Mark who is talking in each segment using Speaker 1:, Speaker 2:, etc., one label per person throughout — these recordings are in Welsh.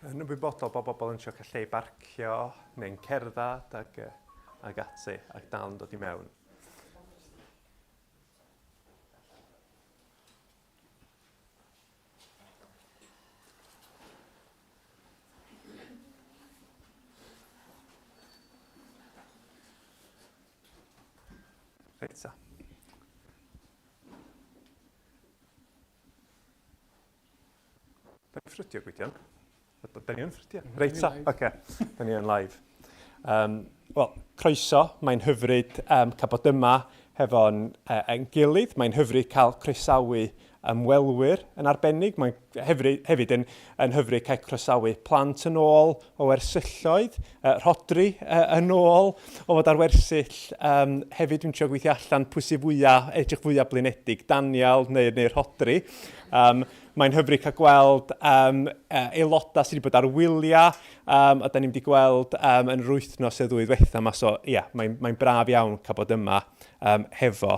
Speaker 1: Yn ymwybodol bod bobl yn trio cael lle i barcio neu'n cerdded ac, ac ati, ac dal yn dod i mewn. Reit ta. Da ni'n ffrydio, Gwydion? Da ni yn ffrydio? Reit ta, oce. Okay. Da ni yn live. Um, Wel, croeso, mae'n hyfryd um, cael bod yma hefo'n uh, ein gilydd. Mae'n hyfryd cael croesawu ymwelwyr yn arbennig. Mae'n hefyd, hefyd yn, yn hyfryd cael croesawu plant yn ôl o wersylloedd, uh, rhodri uh, yn ôl o fod ar wersyll. Um, hefyd dwi'n trio gweithio allan pwy sydd fwyaf, edrych fwyaf blinedig, Daniel neu, neu Rhodri. Um, mae'n hyfryd cael gweld um, aelodau sydd wedi bod ar wyliau, um, a da ni'n wedi gweld um, yn yr wythnos y ddwy ddiwetha yma, so ie, yeah, mae'n mae braf iawn cael bod yma um, hefo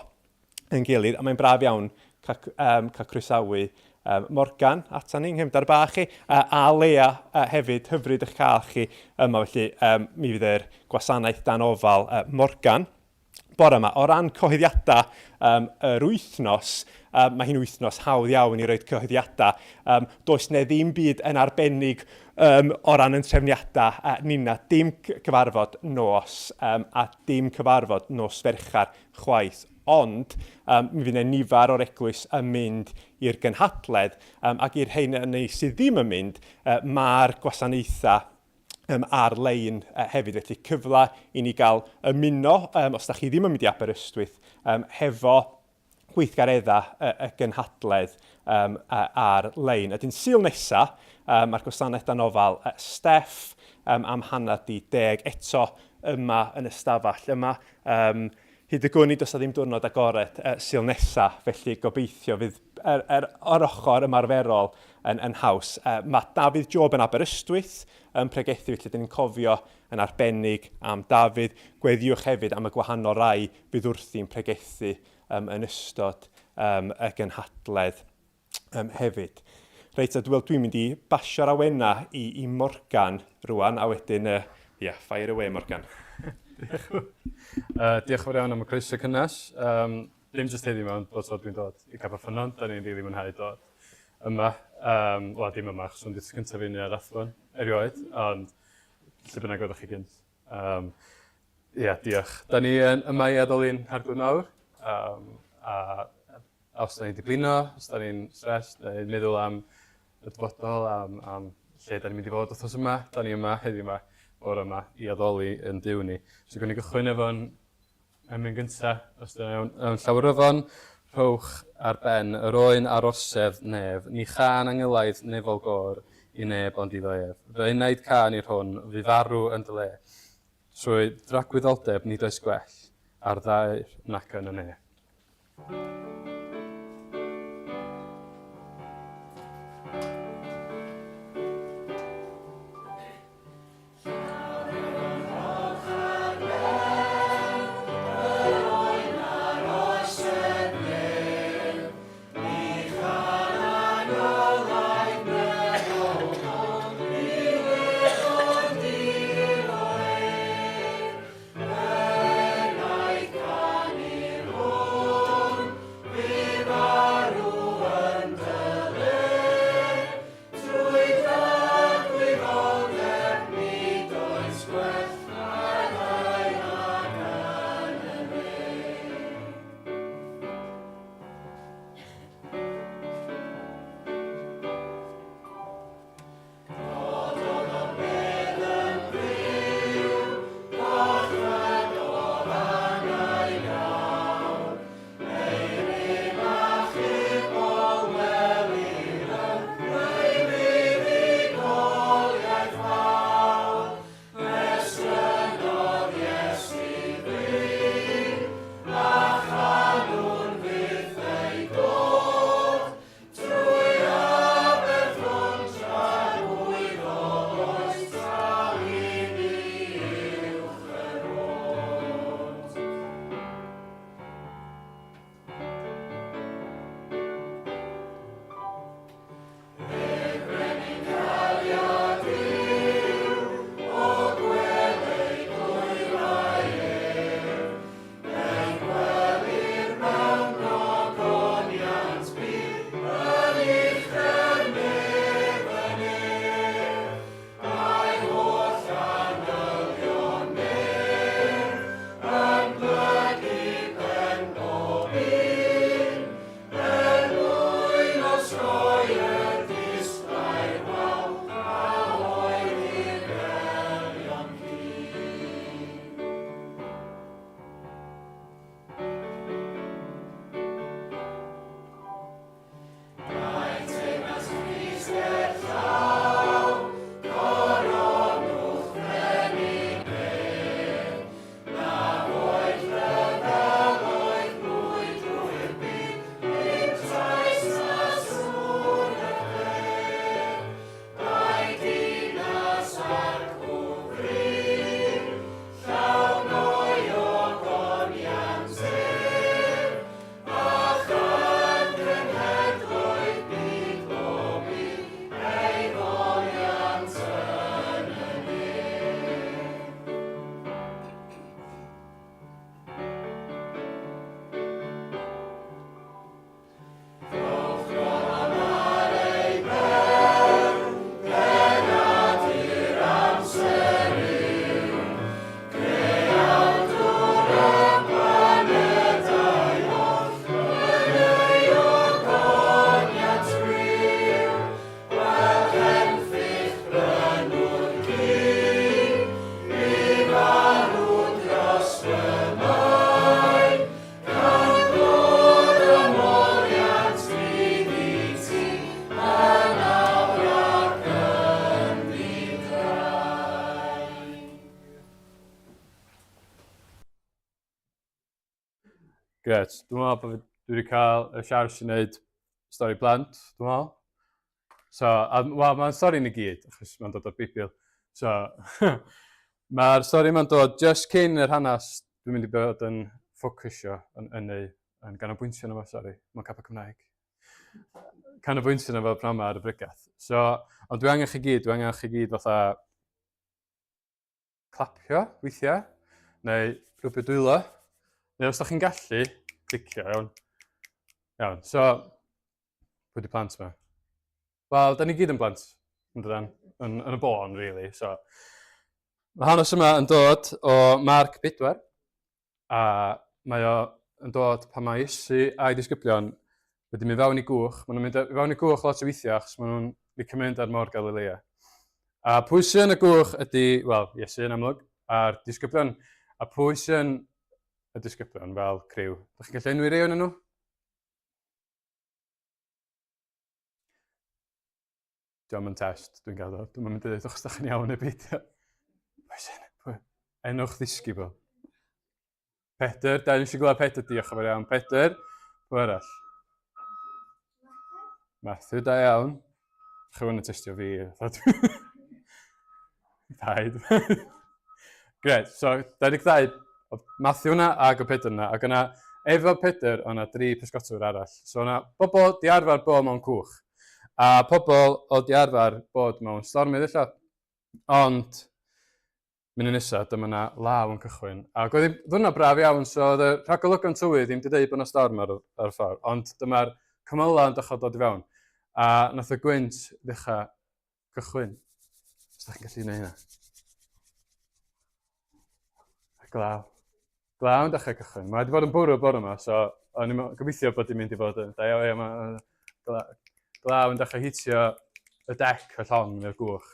Speaker 1: yn gilydd, a mae'n braf iawn cael, um, cael croesawu um, Morgan ata ni, nghefndar bach chi, uh, a Lea uh, hefyd, hyfryd eich cael chi yma, felly um, mi fydd yr gwasanaeth dan ofal uh, Morgan bore yma. O ran cyhoeddiadau um, yr wythnos, um, mae hi'n wythnos hawdd iawn i roed cyhoeddiadau. Um, does ne ddim byd yn arbennig um, o ran yn trefniadau uh, nina, dim cyfarfod nos um, a dim cyfarfod nos ferchar chwaith. Ond um, mi fydd yna nifer o'r eglwys yn mynd i'r gynhadledd um, ac i'r rhein ni sydd ddim yn mynd, uh, mae'r gwasanaethau um, ar-lein uh, hefyd. Felly cyfle i ni gael ymuno, um, os da chi ddim yn mynd i Aberystwyth, um, hefo gweithgareddau y, y gynhadledd um, ar-lein. Ydyn Sul nesa, um, mae'r gwasanaeth dan ofal uh, Steff um, am hanner di deg eto yma yn y stafell yma. Um, hyd y gwn i does 'na ddim diwrnod agored uh, Sul nesa, felly gobeithio fydd yr, er, yr ochr ymarferol yn, yn haws. Uh, mae Dafydd Job yn Aberystwyth yn pregethu, felly dyn ni'n cofio yn arbennig am Dafydd. Gweddiwch hefyd am y gwahanol rai fydd wrthi'n pregethu um, yn ystod um, y gynhadledd um, hefyd. Reit, a dwi'n dwi mynd i basio'r awena i, i Morgan rwan, a wedyn, uh, yeah, fire away Morgan.
Speaker 2: diolch. Uh, diolch fawr iawn am y croeso cynnes. Um, ddim jyst heddiw mewn, bod tro dwi'n dod i Capel Ffynnon, da ni'n rili really mwynhau dod yma. Um, Wel, dim yma, achos hwn di'r cyntaf i ni ar Rathbone erioed, ond lle bynnag oeddech chi gynt. Um, Ia, diolch. Da ni yn yma i addoli'n Harglwydd Mawr, um, a, a os da ni'n diblino, os da ni'n stressed, neu'n meddwl am y dyfodol, am, am lle da ni'n mynd i fod wythnos yma, da ni yma heddiw yma, bore yma, i addoli yn Duw ni. So gwni gychwyn efo'n emyn gynta, os da iawn. Mewn llaweryfon, rhowch ar ben yr oen a'r orsedd nef, ni chân angylaidd nefol gôr i neb ond iddo ef. Fy enaid cân i'r hwn fu farw yn dy le. Trwy dragwyddoldeb nid oes gwell ar ddaear nac yn y ne. Gret. Dwi'n meddwl bod dwi wedi cael y siawns i wneud stori plant, dwi'n meddwl. So, a, wel, mae'n stori ni gyd, achos mae'n dod o'r Beibl. So, mae'r stori yma'n dod just cyn yr hanes dwi'n mynd i bod yn ffocysio yn, yn, ei, yn ganolbwyntio yna fo, sori, mae'n capel Cymraeg. Canolbwyntio yna fo pnawn yma ar y bregath. So, ond dwi angen chi gyd, dwi angen chi gyd fatha clapio weithiau, neu rwbio dwylo, neu os da chi'n gallu, clicio, iawn. Iawn, so, pwy di plant yma? Wel, da ni gyd yn blant, yn dydan, yn, yn y bôn, really, so. Mae hanes yma yn dod o Mark 4, A mae o yn dod pan mae Iesu a'i ddisgyblion wedi mynd fewn i gwch. Maen nhw'n mynd i fewn i gwch lot o weithiau achos maen nhw'n licio mynd ar môr Galilea. A pwy sy'n yn y gwch ydy, wel, Iesu yn amlwg, a'r disgyblion. A pwy sy'n y disgyblion fel criw? Dych chi'n gallu enwi rei o'n nhw? Diolch yn test, dwi'n gaddo. Dwi'n mynd i dweud os da chi'n iawn neu beidio. Pwy sy'n... Pwy? Enwch ddisgybl. Pedr, da ni eisiau gweld Pedr, diolch yn fawr iawn. Pedr, pwy arall? Matthew, da iawn. Chi fod yn testio fi. Paid. Gret, so 22, oedd Matthew yna ac o Pedr yna, ac yna efo Pedr o'na dri pysgotwr arall. So o'na bobl di arfer bod mewn cwch, a pobl oedd di arfer bod mewn stormydd ella. Ond, mynd nesaf, dyma yna law yn cychwyn. Ac oedd hi'n ddwrnod braf iawn, so oedd y rhagolygon tywydd ddim wedi dweud bod yna storm ar, ar y ffordd, ond dyma'r cymylau yn dechrau dod i fewn. A nath y gwynt ddechrau Cychwyn. Os da chi'n gallu gwneud hynna. A glaw. Glaw yn dechrau cychwyn. Mae wedi bod yn bwrw bore yma, so o'n i'n gobeithio bod i'n mynd i fod yn... Da iawn, ia, mae glaw, glaw yn dechrau hitio y dec y llong neu'r gwch.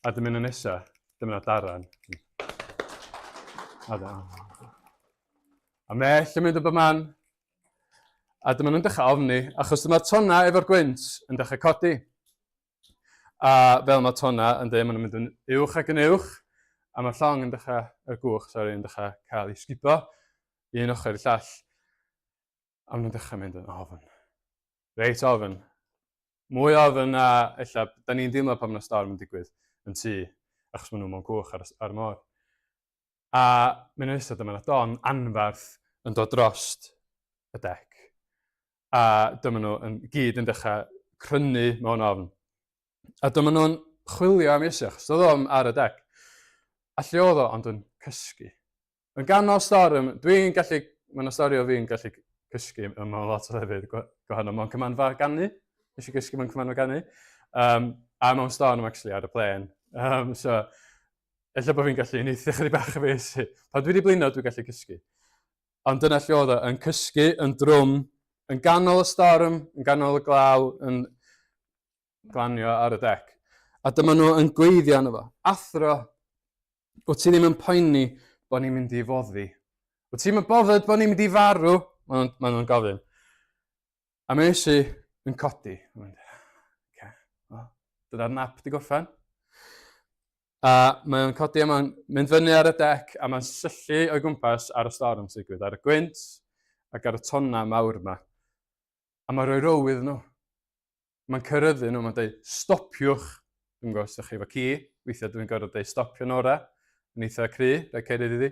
Speaker 2: A dim mynd yn nesa, dim yna daran. A da. A mell yn mynd o bob man. A dyma nhw'n dechrau ofni, achos dyma'r tonnau efo'r gwynt yn dechrau codi. A fel mae tonnau yn dweud, maen nhw'n mynd yn uwch ac yn uwch, a mae'r llong yn dechrau, y gwch, sori, yn dechrau cael ei sgubo i un ochr i'r llall. A maen nhw'n dechrau mynd yn ofn. Reit ofn. Mwy ofn na, ella, da ni'n deimlo pan mae storm yn digwydd yn tŷ, achos maen nhw mewn cwch ar, ar y môr. A mynd nesaf dyma 'na don anferth yn dod drost y dec. A dyma nhw yn gyd yn dechrau crynu mewn ofn. A dyma nhw'n chwilio am Iesu, achos oedd o'n ar y dec. A lle oedd o, ond yn cysgu. Yn ganol storm, dwi'n gallu, mae yna stori o fi'n gallu cysgu mewn lot o lefydd gwahanol, mewn cymanfa ganu. Nes i gysgu mewn cymanfa ganu. Um, a mewn storm, actually, ar y plen. Um, so, Ella bod fi'n gallu uniaethu chydig bach efo Iesu. Pan dwi wedi blino, dwi'n gallu cysgu. Ond dyna lle oedd o, yn cysgu, yn drwm, yn ganol y storm, yn ganol y glaw, yn glanio ar y dec. A dyma nhw yn gweiddi arno fo. Athro, wyt ti ddim yn poeni bod ni'n mynd i foddi? Wyt ti'n mynd bothered bod ni'n mynd i farw? Maen nhw'n ma nhw gofyn. A mae Iesu yn codi. Mae'n mynd, okay, well, dyna'r nap di gorffen. A mae o'n codi a mae'n mynd fyny ar y dec a mae'n syllu o'i gwmpas ar y storm sy'n digwydd, ar y gwynt ac ar y tonnau mawr yma. A mae'n rhoi row iddyn nhw. Mae'n cyryddu nhw, mae'n dweud, stopiwch. Dwi'n gwybod os ydych chi efo ci, weithiau dwi'n gorfod dweud stopio Nora, yn eitha cry, rhaid cerydd iddi.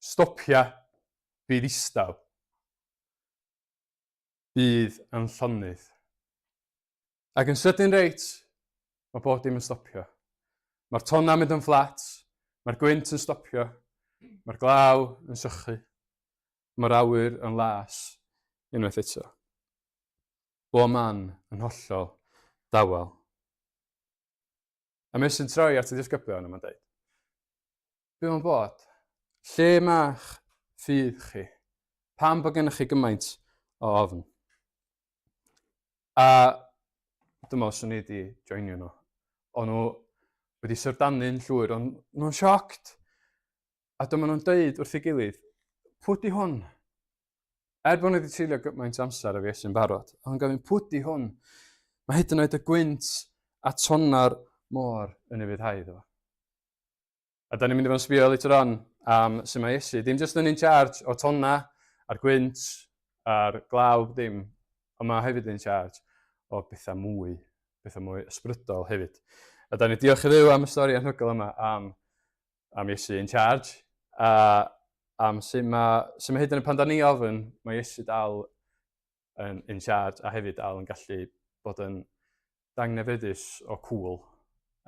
Speaker 2: Stopia, bydd istaw. Bydd yn llonydd. Ac yn sydyn reit, mae bob dim yn stopio. Mae'r tonnau'n mynd yn fflat, mae'r gwynt yn stopio, mae'r glaw yn sychu, mae'r awyr yn las unwaith eto. Bob man yn hollol dawel. A mae sy'n troi at y disgyblion a mae'n dweud, be mae'n bod? Lle mae'ch ffydd chi? Pam bod gennych chi gymaint o ofn? A dwi'n meddwl swn i wedi joinio nhw. O'n nhw wedi syrdanu'n llwyr, o'n nhw'n shocked. A dyma nhw'n deud wrth ei gilydd, pwy di hwn? Er bod nhw wedi treulio gymaint amser efo Iesu'n barod, ond gofyn, pwy di hwn? Mae hyd yn oed y gwynt a tonna'r môr yn ufuddhau iddo fo. A da ni'n mynd i fod yn sbio later on am sut mae Iesu ddim jyst yn in charge o tonna a'r gwynt a'r glaw, dim, ond mae hefyd in charge o bethau mwy, bethau mwy ysbrydol hefyd. A da ni diolch i Dduw am y stori anhygoel yma am, am Iesu in charge, a am sut mae, sut mae hyd yn oed pan da ni ofyn, mae Iesu dal yn in charge a hefyd dal yn gallu bod yn dangnefeddus o cool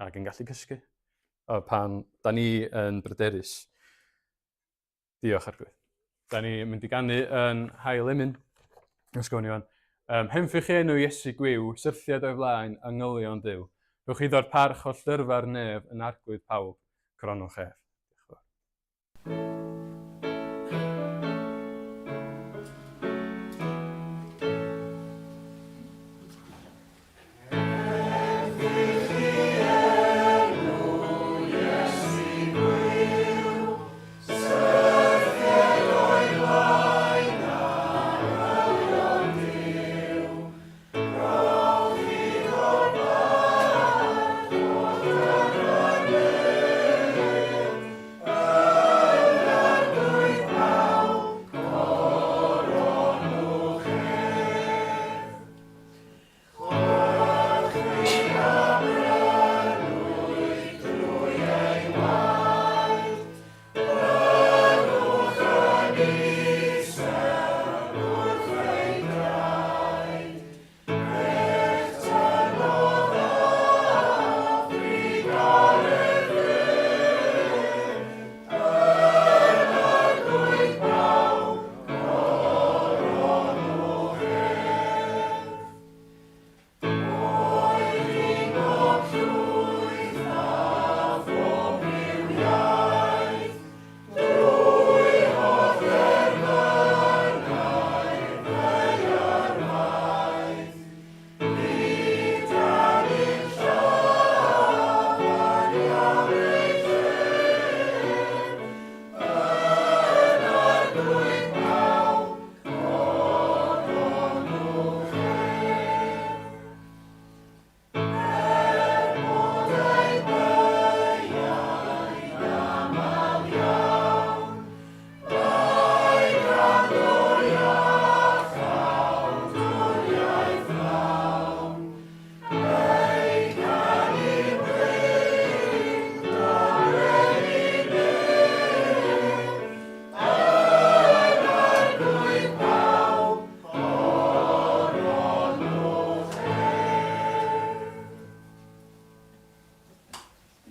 Speaker 2: ac yn gallu cysgu pan da ni yn bryderus. Diolch Arglwydd. Da ni'n mynd i ganu yn hail emyn. Os gawn ni fan. Um, Hemffych chi enw Iesu gwiw, syrthiad o'i flaen, angylion Duw. Rhowch iddo'r parch holl dyrfa'r nef yn arglwydd pawb, coronwch ef. Diolch yn fawr.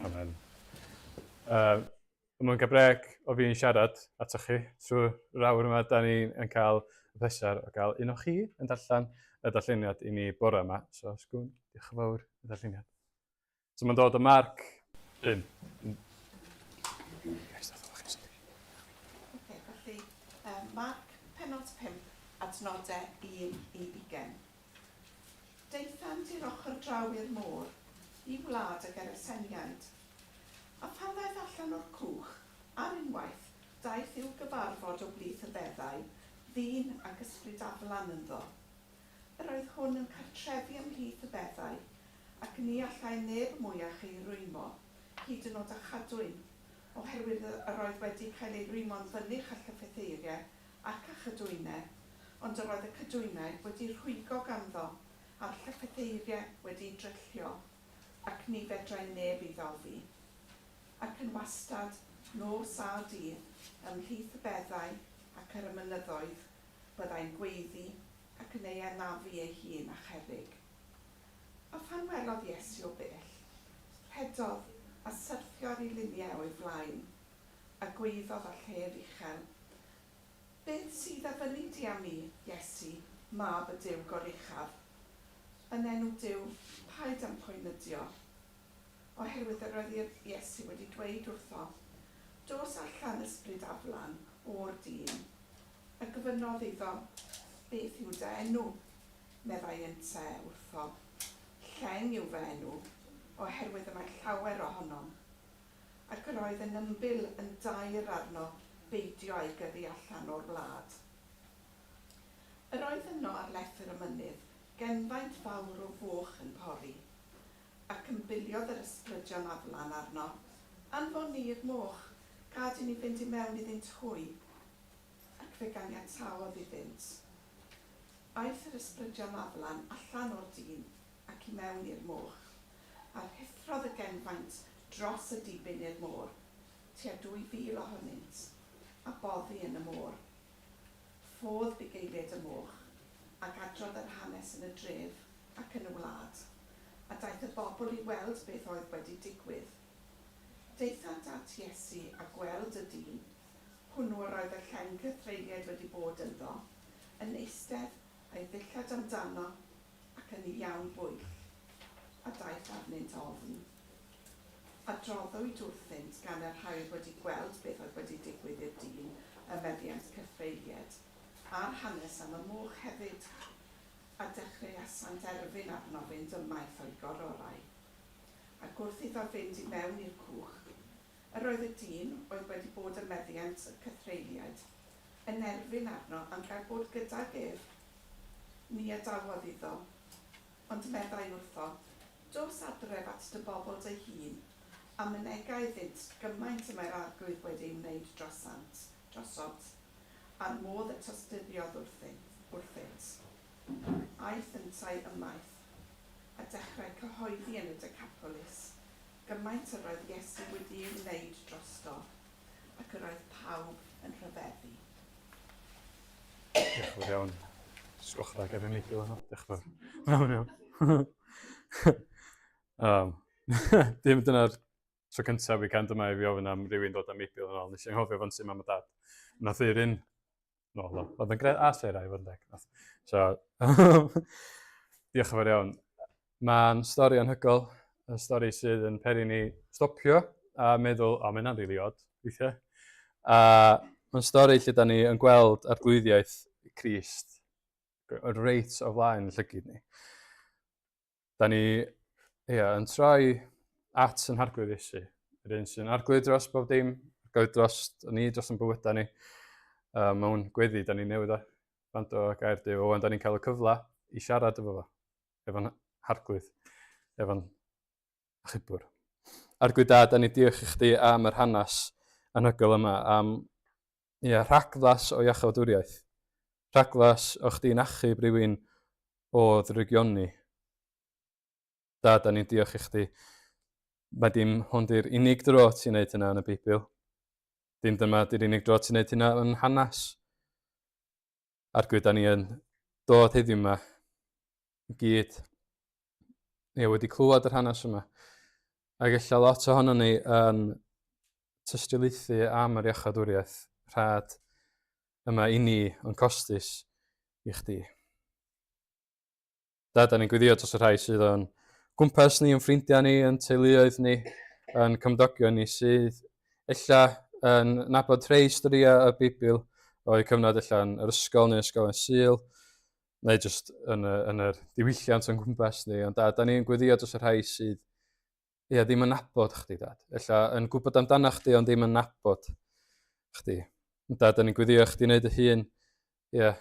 Speaker 2: Amen. Uh, Mae'n cael brec o fi'n siarad atoch chi trwy'r awr yma. Da ni'n cael y pleser o gael un o chi yn darllen y darlleniad i ni bore yma. So, sgwn, diolch yn fawr y darlleniad. So mae'n dod o Marc 5.
Speaker 3: Okay, felly, um, Marc penod 5, adnodau 1 i 20. Daethant i'r ochr draw i'r môr, i wlad y Gereseniaid. A phan ddaeth allan o'r cwch, ar unwaith, daeth i'w gyfarfod o blith y beddau, ddyn ag ysbryd aflan ynddo. Yr oedd hwn yn cartrefu ymhlith y beddau, ac ni allai neb mwyach ei rwymo, hyd yn oed â chadwyn, oherwydd yr oedd wedi cael ei rwymo'n fynych â llyffetheiriau ac â chadwynau, ond yr oedd y cadwynau wedi rhwygo ganddo, a'r llyffetheiriau wedi'u dryllio, ac ni fedrai neb ei ddofi. Ac yn wastad, nos a dydd, ymhlith y beddau ac ar y mynyddoedd, byddai'n gweiddi ac yn ei anafu ei hun â cherrig. A phan welodd Iesu o bell, rhedodd a syrthio ar ei liniau o'i flaen, a gwaeddodd â llef uchel, Beth sydd a fynni di â mi, Iesu, Mab y Duw Goruchaf? Yn enw Duw, paid â'm poenydio. Oherwydd yr oedd Iesu wedi dweud wrtho, Dos allan, ysbryd aflan, o'r dyn. A gofynnodd iddo, Beth yw dy enw? Meddai ynte wrtho, Lleng yw fy enw, oherwydd y mae llawer ohonom. Ac yr oedd yn ymbil yn daer arno beidio â'i gyrru allan o'r wlad. Yr oedd yno ar lethr y mynydd genfaint fawr o foch yn pori. Ac ymbiliodd yr ysbrydion aflan arno, Anfon ni i'r moch, Gad i ni fynd i mewn iddynt hwy. Ac fe ganiataodd iddynt. Aeth yr ysbrydion aflan allan o'r dyn ac i mewn i'r moch, a rhuthrodd y genfaint dros y dibyn i'r môr, tua 2,000 ohonynt, a boddi yn y môr. Ffodd bugeiliaid y moch, ac adrodd yr hanes yn y dref ac yn y wlad, a daeth y bobl i weld beth oedd wedi digwydd. Daethant at Iesu a gweld y dyn, hwnnw yr oedd y lleng cythreuliaid wedi bod ynddo, yn eistedd, a'i ddillad amdano, ac yn iawn bwyll, a daeth arnynt ofn. Adroddwyd wrthynt gan y rhai oedd wedi gweld beth oedd wedi digwydd i'r dyn ym meddiant cythreuliaid, a'r hanes am y moch hefyd, a dechreuasant erfyn arno fynd ymaith o'i gororau. Ac wrth iddo fynd i mewn i'r cwch, yr oedd y dyn oedd wedi bod ym meddiant y cythreuliaid yn erfyn arno am gael bod gydag ef. Ni adawodd iddo, ond meddai wrtho, Dos adref at dy bobl dy hun, a mynega iddynt gymaint y mae'r Arglwydd wedi ei wneud drosant, drosot, a'r modd y tosturiodd wrthynt, wrthyt. Aeth yntau ymaith, a dechrau cyhoeddi yn y Decapolis gymaint yr oedd Iesu wedi ei wneud drosto, ac yr oedd pawb yn rhyfeddu.
Speaker 2: Diolch yn fawr iawn. Jyst gwachlad efo Miguel yno. Diolch yn fawr. Iawn, iawn. um, dim dyna'r tro cyntaf fi can dyma i fi ofyn am rywun dod â Miguel yn ôl. Nes i anghofio fo'n sy'n mam a dad. Nath i'r un nôl o. Oedd yn gred, a Sarah i fod yn deg. So, diolch yn fawr iawn. Mae'n stori anhygoel, y stori sydd yn peri ni stopio a meddwl, o, mae hynna'n rili od, weithiau. A mae'n stori lle da ni yn gweld arglwyddiaeth Crist reit o flaen y llygid ni. Da ni ia, yn troi at yn harglwydd Iesu, yr un sy'n arglwydd dros bob dim, arglwydd dros ni, dros yn bywydau ni. Mewn gweddi, da ni newydd o gwrando gair Duw, o'n da ni'n cael y cyfle i siarad efo fo, efo'n harglwydd, efo'n achubwr. Arglwydd da, da ni diolch i chdi am yr hanes anhygoel yma, am ia, rhagflas o iachawdwriaeth. Rhagflas o chdi'n achub rhywun o ddrygioni. Da, da ni'n diolch i chdi. Mae dim hwn di'r unig dro ti'n neud hynna yn y Beibl. Dim dyma di'r unig dro ti'n neud hynna yn hanes. Arglwydd, da ni yn dod heddiw yma i gyd ie, wedi clywed yr hanes yma. Ac ella lot ohono ni yn tystiolaethu am yr iachadwriaeth rhad yma i ni, ond costus i chdi. Da, da ni'n gweddio dros y rhai sydd o'n gwmpas ni, yn ffrindiau ni, yn teuluoedd ni, yn cymdogion ni sydd ella yn nabod rhai storïau y Beibl o'u cyfnod ella yn yr ysgol neu ysgol yn Sul, neu jyst yn y, yn yr diwylliant o'n gwmpas ni. Ond da, da ni'n gweddio dros y rhai sydd ia, ddim yn nabod chdi, dad. Ella yn gwybod amdano chdi, ond ddim yn nabod chdi. Dad, da ni'n gweddio chdi wneud y hun, ia,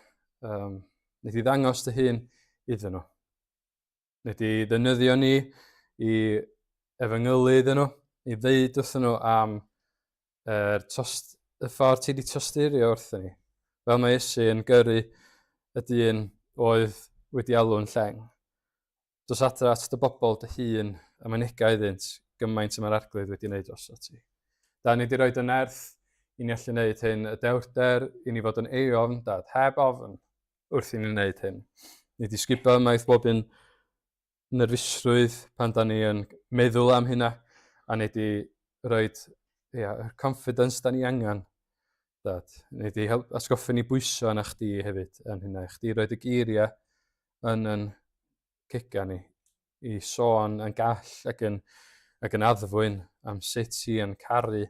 Speaker 2: um, wneud i ddangos dy hun iddyn nhw. Wneud i ddynyddio ni i efengylu iddyn nhw, i ddeud wrthyn nhw am er, tost, y ffordd ti wedi tosturio wrthyn ni. Fel mae Iesu yn gyrru y dyn oedd wedi alw'n lleng. Dos adre at dy bobl dy hun a mynega iddynt gymaint y mae'r Arglwydd wedi wneud drosot ti. Da, ni wedi rhoi dy nerth i ni allu wneud hyn, y dewrder i ni fod yn eofn, dad, heb ofn wrth i ni wneud hyn. Ni wedi sgubo ymaith bob un nerfusrwydd pan da ni yn meddwl am hynna, a ni wedi rhoi ia, y confidence da ni angen, dad. Ni wedi help, atgoffa ni bwyso yna chdi hefyd yn hynna. Chdi roed y geiriau yn yn cega ni i sôn yn gall ac yn, ac yn addfwyn am sut ti yn caru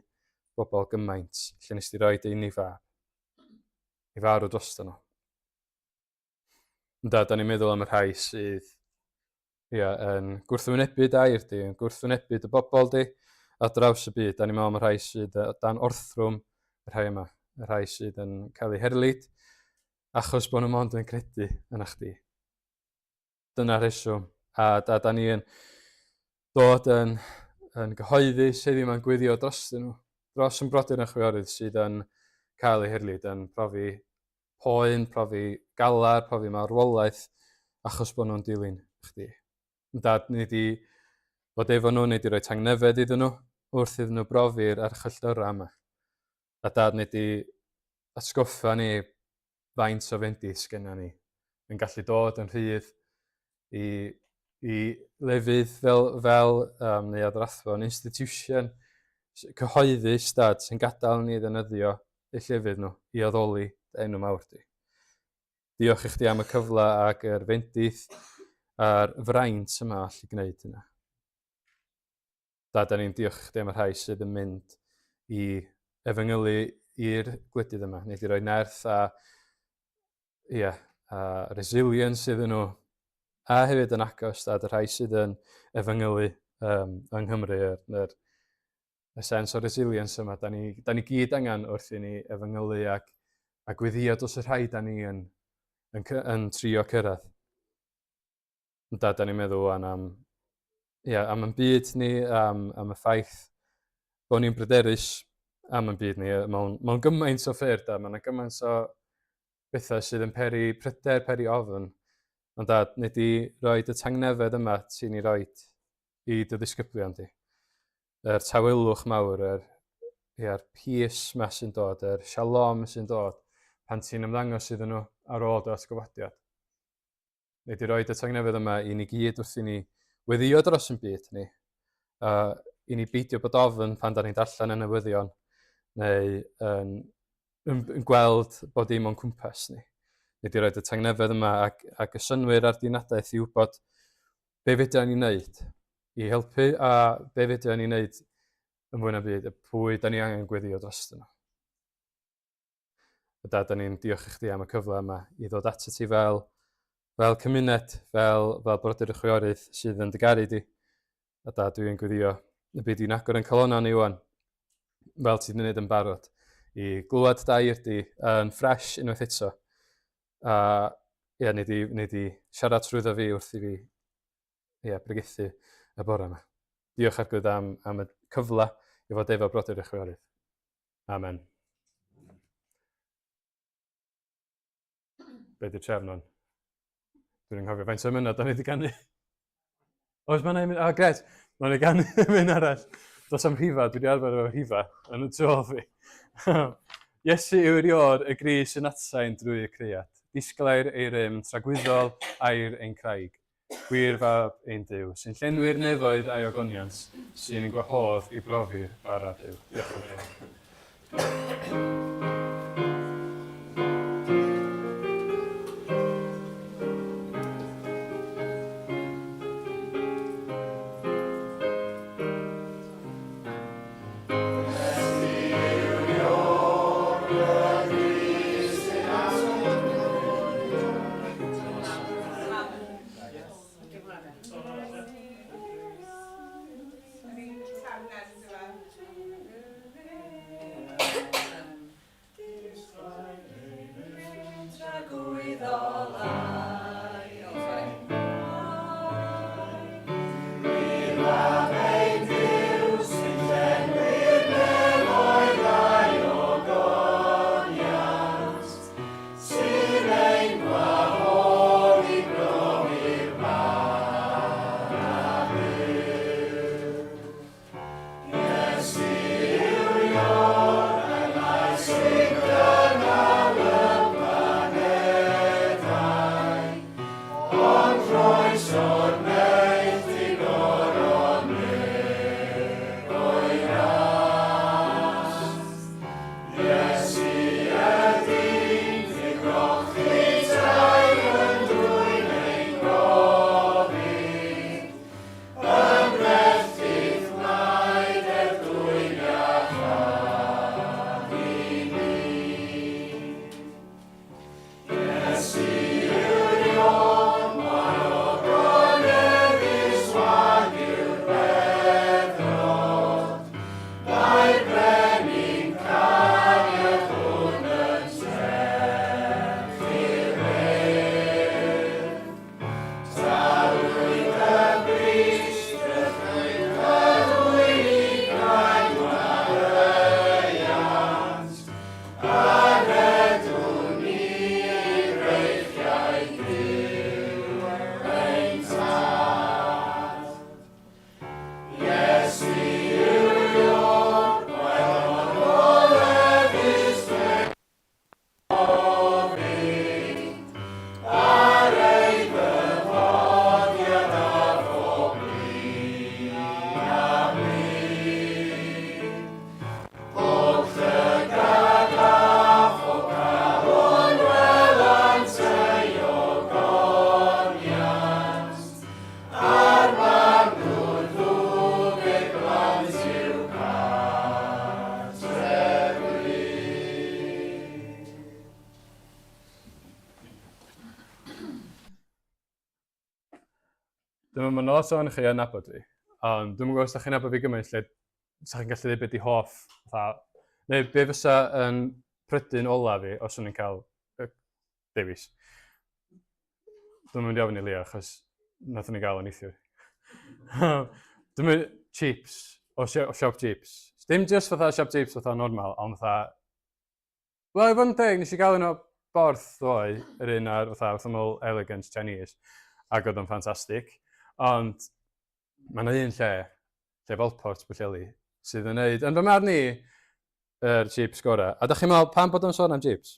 Speaker 2: bobl gymaint lle nes ti roi dy unig fab i farw drosto nhw. Ynda, da ni'n meddwl am y rhai sydd ia, yn gwrthwynebu dair di, yn gwrthwynebu dy bobl di ar draws y byd. Da ni'n meddwl am y rhai sydd dan orthrwm y rhai yma, y rhai sydd yn cael eu herlid, achos bod nhw mond yn credu yna chdi. Dyna'r rheswm. A da, da ni yn dod yn, yn gyhoeddus heddiw yma'n gweddio drostyn nhw. dros yn brodyr yn chwiorydd sydd yn cael eu herlid, yn profi poen, profi galar, profi marwolaeth, achos bod nhw'n dilyn chdi. Dad, ni di fod efo nhw, ni di roi tangnefedd iddyn nhw, wrth iddyn nhw brofi'r archylltyrau yma. A dad, ni di atgoffa ni faint o fendith sgenna ni yn gallu dod yn rhydd i, i lefydd fel, fel um, Neuadd yr Athro, yn institution cyhoeddus, dad, sy'n gadael ni ddefnyddio eu llefydd nhw i addoli dy enw mawr di. Diolch i chdi am y cyfle ac yr fendith a'r fraint yma allu gwneud hynna. Da, da ni'n diolch i chdi am y rhai sydd yn mynd i efengylu i'r gwledydd yma. Nid i roi nerth a, ia, a resilience iddyn nhw. A hefyd yn agos, dad, y rhai sydd yn efengylu um, yng Nghymru, yr, yr, y sens o resilience yma, da ni, da ni gyd angen wrth i ni efengylu ac, a gweddio dros y rhai da ni yn, yn, yn, yn trio cyrraedd. Da, da ni'n meddwl wan am, ia, am yn byd ni, am, am y ffaith bod ni'n bryderus am yn byd ni mewn, mewn gymaint o ffyrdd, da, mae yna gymaint o bethau sydd yn peri pryder, peri ofn. Ond dad, nid i roi dy tangnefedd yma ti'n ei roed i dy ddisgyblion di. Yr tawelwch mawr, yr, ia'r peace ma sy'n dod, yr shalom sy'n dod pan ti'n ymddangos iddyn nhw ar ôl dy atgyfodiad. Nid i roi y tangnefedd yma i ni gyd wrth i ni weddio dros yn byd ni, a i ni beidio bod ofn pan da ni'n darllen y newyddion neu yn, yn, yn gweld bod dim o'n cwmpas ni. Nid i roi y tangnefedd yma ac, ac y synnwyr a'r dinadaeth i wybod be fedra ni wneud i helpu a be fedra ni wneud yn fwy na byd, y pwy da ni angen gweddio dros nhw. A dad, da ni'n diolch i chdi am y cyfle yma i ddod ato ti fel, fel cymuned, fel, fel brodyr y chwiorydd sydd yn dy garu di. A dad, dwi'n gweddio y byd i'n agor yn calonau ni wan, fel ti wedi gwneud yn barod, i glywed dair di yn ffres unwaith eto. A ia, ni di, ni di siarad trwyddo fi wrth i fi ia, bregethu y bore yma. Diolch Arglwydd am, am y cyfle i fod efo brodyr y chwiorydd. Amen. Be di trefn o'n? Dwi'n anghofio faint o emynau da ni wedi ganu. Oes, mae'n emyn... O, oh, gret! Mae'n ei ganu emyn arall. Dos am rhifa, dwi wedi arfer efo rhifa yn y tu ôl fi. Iesu yw'r ior y gris yn atsain drwy y cread. Disglair ei rym tragwyddol air ein craig. Gwir Fab ein Duw, sy'n llenwi'r nefoedd a'i ogoniant, sy'n ein gwahodd i brofi'r bara byw. Diolch yn fawr. Dwi'n meddwl, lot o'n chi yn nabod fi, ond dwi'n gwybod os da chi'n nabod fi gymaint lle sa chi'n gallu dweud beth di hoff, fatha, neu be fysa yn prydyn ola fi os o'n i'n cael y dewis. Dwi'n mynd i ofyn i Leo, achos nathon ni gael o'n neithiwr. Dwi'n mynd, chips, o, o siop chips. Dim just fatha siop chips fatha normal, ond fatha Wel, i fod yn deg, nes i gael un o Borth ddoe, yr un ar fatha wrth ymyl Elegant Chinese, ac oedd o'n ffantastig. Ond mae yna un lle, lle Felport Pwllheli, sydd yn neud, yn fy marn i, yr chips gorau. A da chi'n meddwl, pam bod o'n sôn am chips?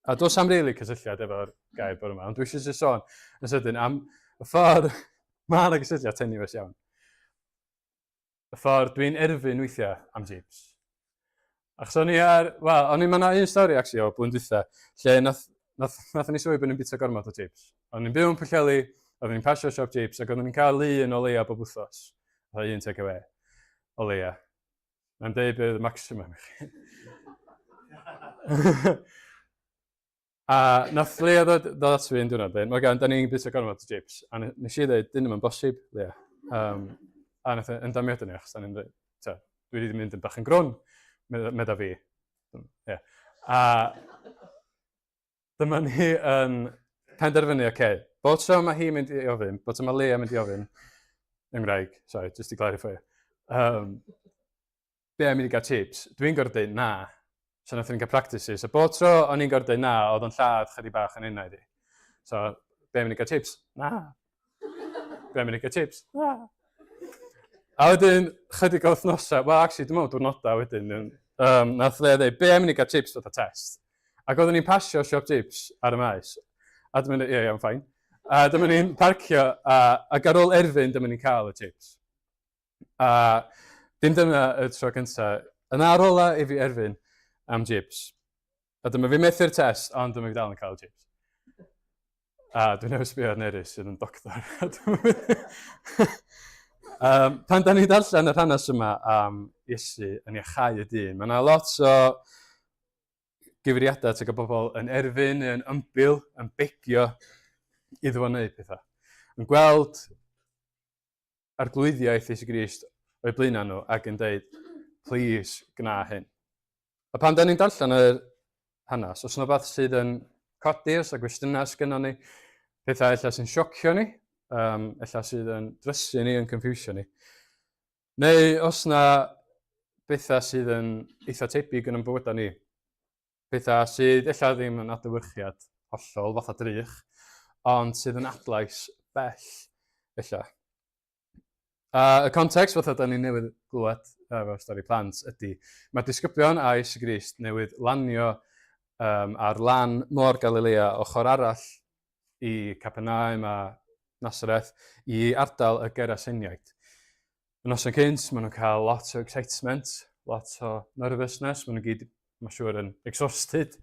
Speaker 2: A does am rili cysylltiad efo'r gair bore yma, ond dwi eisiau jyst sôn yn sydyn am y ffordd mae yna gysylltiad tenuous iawn. Y ffordd dwi'n erfyn weithiau am chips. Achos o'n i ar... Wel, o'n i... Mae yna un stori, actually, o blwyddyn dwytha, lle nath, nath, nath ni sylwi bod ni'n bita gormod o chips. O'n i'n byw yn Pwllheli, oeddwn ni'n pasio siop chips, ac oeddwn ni'n cael un o leia bob wythnos. Fatha un take away. O leia. Mae'n deud beth oedd y maximum i chi. A nath Leah ddod, ddod at fi un diwrnod, dweud, Morgan, da ni'n bwyta gormod o chips. A nes i ddweud, dyn nhw'n bosib, Leah. Um, a nath e yn damio ni, achos da ni'n dweud, ta, dwi wedi mynd yn bach yn grwn, medda fi. Yeah. A dyma ni yn penderfynu, oce, okay, bod tro mae hi'n mynd i ofyn, bod tro mae Leah mynd i ofyn, yng Nghymraeg, sorry, just i clarify. Um, be am i ni gael chips? Dwi'n gorfod deud na. So nathon ni gael practices. A bob tro o'n i'n gorfod deud na, oedd o'n lladd chydig bach yn enaid i. So, be am i ni gael chips? Na. Be am i ni gael chips? Na. A wedyn, chydig o wythnosau, well, actually, dwi'n meddwl diwrnodau wedyn, um, nath le dweud, be am i ni gael chips fatha test? Ac oeddwn ni'n pasio siop chips ar y maes. A dyma ni, ie, yeah, iawn, fine. A dyma ni'n parcio, a, ac ar ôl erfyn, dyma ni'n cael y chips. A dim dyma y tro cynta. Yna ar ola i fi erfyn am chips. A dyma fi methu'r test, ond dyma fi dal yn cael chips. A dwi'n newydd sbio ar Nerys sydd yn doctor. um, pan da ni'n darllen yr hanes yma am Iesu yn iachau y dyn, mae yna lot o gyfeiriadau tuag at bobl yn erfyn neu yn ymbil, yn begio iddo fo wneud pethau. Yn gweld arglwyddiaeth Iesu Grist o'i blaenau nhw ac yn dweud, please, gwna hyn. A pan da ni'n darllen yr hanes, os yna beth sydd yn codi, os yna gwestiynau sgynnon ni, pethau ella sy'n siocio ni, um, ella sydd yn drysu ni, yn confusio ni, neu os yna bethau sydd yn eitha tebyg yn ein bywydau ni, Pethau sydd ella ddim yn adlewyrchiad hollol fatha drych, ond sydd yn adlais bell ella. A y context fatha da ni newydd glywed efo stori plant ydy, mae disgyblion a Iesu Grist newydd lanio um, ar lan Môr Galilea ochr arall i Capernaum a Nazareth i ardal y Geraseniaid. Y noson cynt, maen nhw'n cael lot o excitement, lot o nervousness, maen nhw gyd, mae'n siŵr, yn exhausted.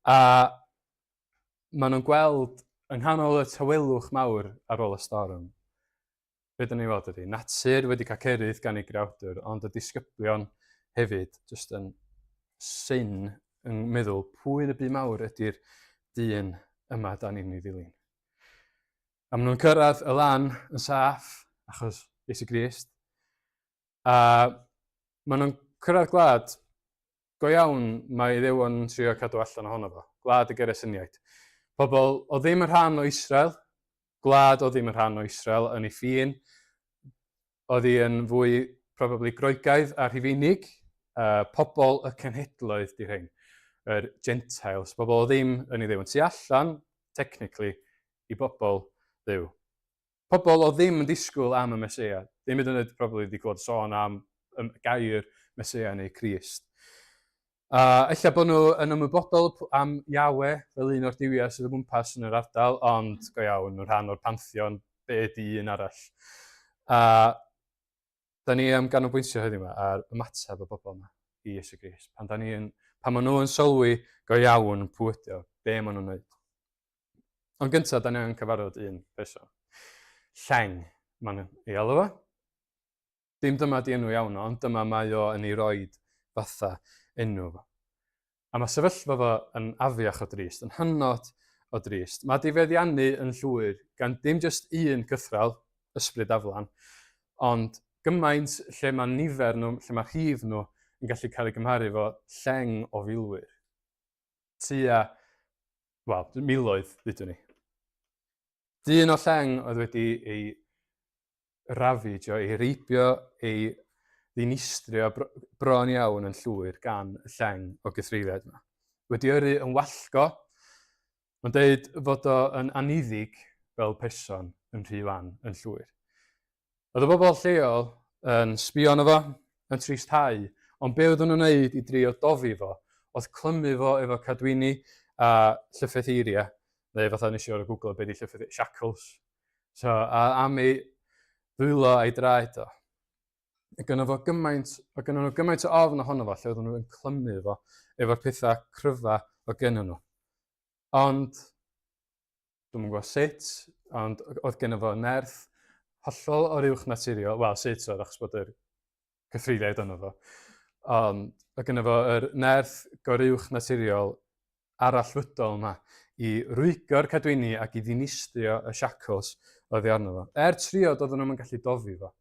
Speaker 2: A maen nhw'n gweld yng nghanol y tawelwch mawr ar ôl y storm, be dyn ni'n weld ydy, natur wedi cael cerydd gan ei greawdwr, ond y disgyblion hefyd, jyst yn syn yn meddwl pwy yn y byd mawr ydy'r dyn yma da ni'n ei ddilyn. A maen nhw'n cyrraedd y lan yn saff, achos Iesu Grist. A maen nhw'n cyrraedd gwlad go iawn mae Iddewon yn trio cadw allan ohono fo, gwlad y Geresyniaid. Pobl o ddim yn rhan o Israel, gwlad o ddim yn rhan o Israel yn ei ffin, oedd hi yn fwy probably Groegaidd a Rhufeinig, uh, pobl y cenhedloedd di rhain, yr Gentiles, pobl o ddim yn ei ddew, yn tu allan, technically, i bobl ddew. Pobl o ddim yn disgwyl am y Mesoea, ddim hyd yn oed probably wedi clywed sôn am y gair Mesoea neu Crist. A ella bod nhw yn ymwybodol am Yahweh fel un o'r duwiau sydd o gwmpas yn yr ardal, ond go iawn, nhw'n rhan o'r pantheon, be ydy un arall. A da ni am ganolbwyntio heddiw yma ar ymateb y bobl yma i Iesu Grist. Pan, da ni yn, pan maen nhw yn sylwi go iawn pwy ydy o, be maen nhw'n wneud. Ond gyntaf, da ni yn cyfarfod un person. Lleng, maen nhw'n ei alw fo. Dim dyma di enw iawn o, ond dyma mae o yn ei roid fatha enw fo. A mae sefyllfa fo yn afiach o drist, yn hynod o drist. Mae di feddiannu yn llwyr gan dim jyst un cythral. ysbryd aflan, ond gymaint lle mae nifer nhw, lle mae rhif nhw yn gallu cael ei gymharu efo lleng o filwyr. Tua, wel, miloedd, ddudwn ni. Dyn o lleng oedd wedi ei rafidjo, ei reibio, ei ddinistrio bron iawn yn llwyr gan y lleng o gythreuliaid yma. Wedi yrru yn wallgo, mae'n deud fod o yn aniddig fel person yn rhy wan yn llwyr. Oedd y bobl lleol yn sbio arno fo, yn tristhau, ond be oedden nhw'n wneud i drio dofi fo, oedd clymu fo efo cadwyni a llyffetheiriau, neu fatha nes i o'r Google be di llyffetheiriau, shackles. So, a am ei ddwylo a'i draed o. A gynno fo gymaint, o gynno nhw gymaint o ofn ohono fo, lle oedden nhw'n clymu fo efo'r pethau cryfa o gynno nhw. Ond, dwi'm yn gwybod sut, ond oedd gynno fo nerth hollol o'r uwch naturiol, wel, sut oedd, achos bod yr cythreuliaid yno fo. Ond oedd gynno fo yr nerth goruwch naturiol arallfydol yma i rwygo'r cadwyni ac i ddinistrio y shackles oedd arno fo. Er trio, doedden nhw'n gallu dofi fo.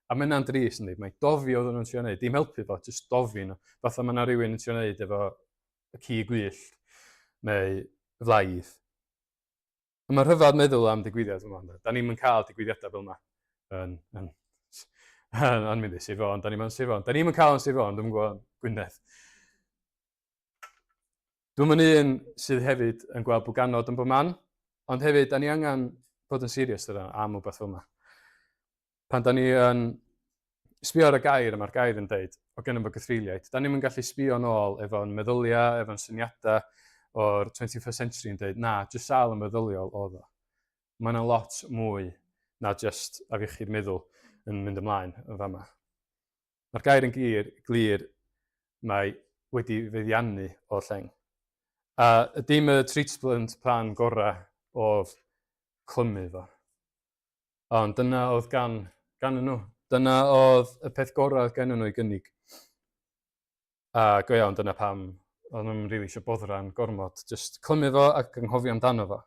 Speaker 2: A mae hynna'n drist, yndi? Mae dofi oedden nhw'n trio wneud, dim helpu fo, jyst dofi nhw. Fatha mae yna rhywun yn trio wneud efo y ci gwyllt neu flaidd. A mae'n rhyfedd meddwl am digwyddiad yma. Da ni'n cael digwyddiadau fel yma yn, yn, yn, yn mynd i Sir Fôn. Da ni'n mynd Sir Fôn. Da ni'n cael yn Sir Fôn, dwi'n gwybod Gwynedd. Dwi'n mynd un sydd hefyd yn gweld bwganod yn bob man, ond hefyd, da ni angen bod yn serious dyna am wbeth fel yma. Pan da ni yn sbio ar y gair, a mae'r gair yn deud, o gynnu fo gythreuliaid, da ni'n gallu sbio nôl efo'n meddyliau, efo'n syniadau o'r 21st century yn deud, na, jyst sal yn meddyliol oedd o. Mae yna lot mwy na jyst afiechyd meddwl yn mynd ymlaen yn fama. Mae'r gair yn glir, glir mae wedi feddiannu o'r lleng. A dim y treatment plan gorau oedd clymu fo. Ond dyna oedd gan, gan nhw. Dyna oedd y peth gorau oedd gen nhw i gynnig. A go iawn, dyna pam oedd nhw'n rili eisiau boddran gormod. Just clymu fo ac anghofio amdano fo.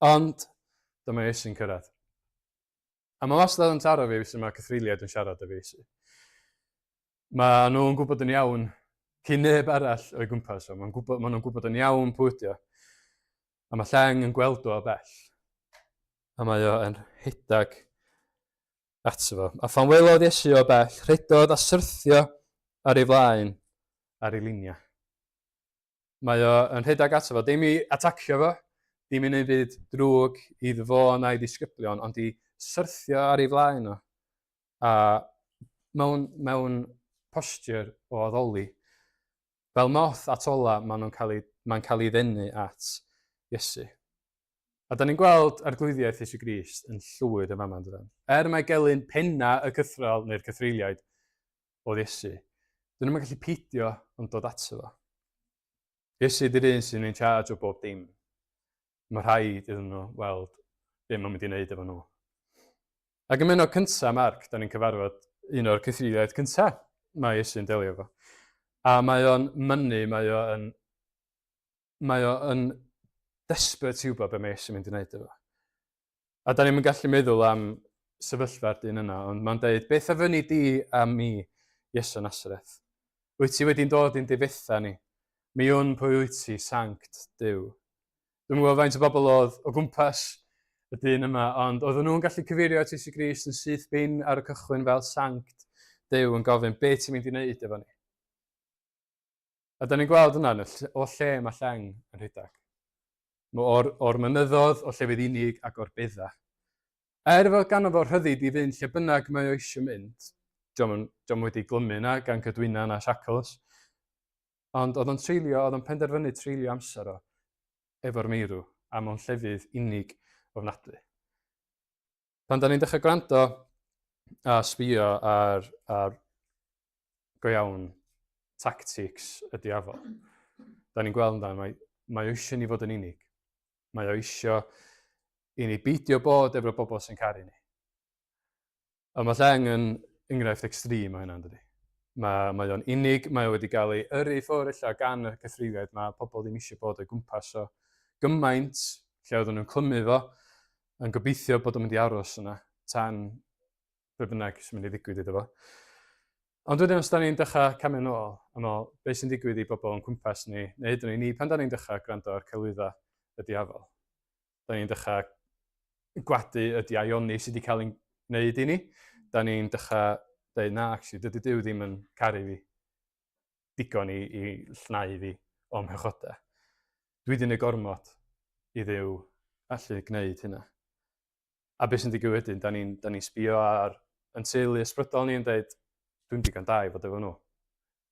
Speaker 2: Ond, dyma Iesu'n cyrraedd. A mae wastad yn taro fi sut mae cythreuliaid yn siarad efo Iesu. Mae nhw'n gwybod yn iawn cyn neb arall o'i gwmpas o. Mae'n gwybod, maen nhw'n gwybod yn iawn pwy ydi o. A mae Lleng yn gweld o o bell. A mae o yn rhedeg ato fo. A phan welodd Iesu o bell, rhedodd a syrthio ar ei flaen ar ei liniau. Mae o yn rhedeg ato fo, dim i atacio fo, dim i wneud byd drwg iddo fo na'i ddisgyblion, ond i syrthio ar ei flaen o. A mewn, mewn posture o addoli, Fel moth at ola, maen nhw'n cael ei, mae'n cael ei ddenu at Iesu. A da ni'n gweld arglwyddiaeth Iesu Grist yn llwyr yn fama, dydan? Er mae gelyn penna y cythral neu'r cythreuliaid oedd Iesu, dyn nhw'n gallu peidio ond dod ato fo. Iesu ydy'r un sy'n in charge o bob dim. Mae rhaid iddyn nhw weld be mae'n mynd i wneud efo nhw. Ac ym mhennod cyntaf Marc, da ni'n cyfarfod un o'r cythreuliaid cyntaf mae Iesu'n delio efo. A mae o'n mynnu, mae o'n mae o'n desperate i wybod be mae Iesu'n mynd i wneud efo. A da ni'n gallu meddwl am sefyllfa'r dyn yna, ond mae'n deud, beth a fyny di am mi, Iesu Nasareth? Wyt ti wedi'n dod i'n difetha ni? Mi wn pwy wyt ti, sanct Duw. Dwi'm yn gwybod faint o bobl oedd o gwmpas y dyn yma, ond oedden nhw'n gallu cyfeirio at Iesu Grist yn syth bin ar y cychwyn fel sanct Duw yn gofyn, be ti'n mynd i wneud efo ni? A da ni'n gweld yna, o lle mae lleng yn rhedeg. O'r, or mynyddodd, o llefydd unig ac o'r bedda. Er fod ganddo fo rhyddid i fynd lle bynnag mae o eisiau mynd, diolch wedi glymu yna gan cydwyna na shackles, Ond oedd o'n treulio, oedd o'n penderfynu treulio amser o efo'r meirw a mewn llefydd unig ofnadwy. Pan da ni'n dechrau gwrando a sbio ar, ar go iawn tactics y diafol, da ni'n gweld amdano, mae, mae o eisiau ni fod yn unig. Mae o eisiau i ni beidio bod efo'r bobl sy'n caru ni. A mae Lleng yn enghraifft extreme o hynna, dydy. Mae, mae o'n unig, mae o wedi cael ei yrru i ffwrdd ella gan y cythreuliaid, mae pobl ddim eisiau bod o'i gwmpas o gymaint lle oedden nhw'n clymu fo, yn gobeithio bod o'n mynd i aros yna. tan be bynnag sy'n mynd i ddigwydd iddo fo. Ond wedyn os da ni'n dechrau camu nôl, a meddwl, beth sy'n digwydd i bobl o'n cwmpas ni, neu hyd yn oed ni pan da ni'n dechrau gwrando ar celwyddau y diafol. Da ni'n dechrau gwadu y diaioni sydd wedi cael ei wneud i ni. Da ni'n dechrau dweud, na, actually, dydy Duw ddim yn caru fi digon i, i llnau fi o'm mhechodau. Dwi wedi gwneud gormod i Dduw allu gwneud hynna. A beth sy'n digwydd wedyn, da ni'n ni sbio ar yn teulu ysbrydol ni yn dweud, dwi'n digon da i fod efo nhw.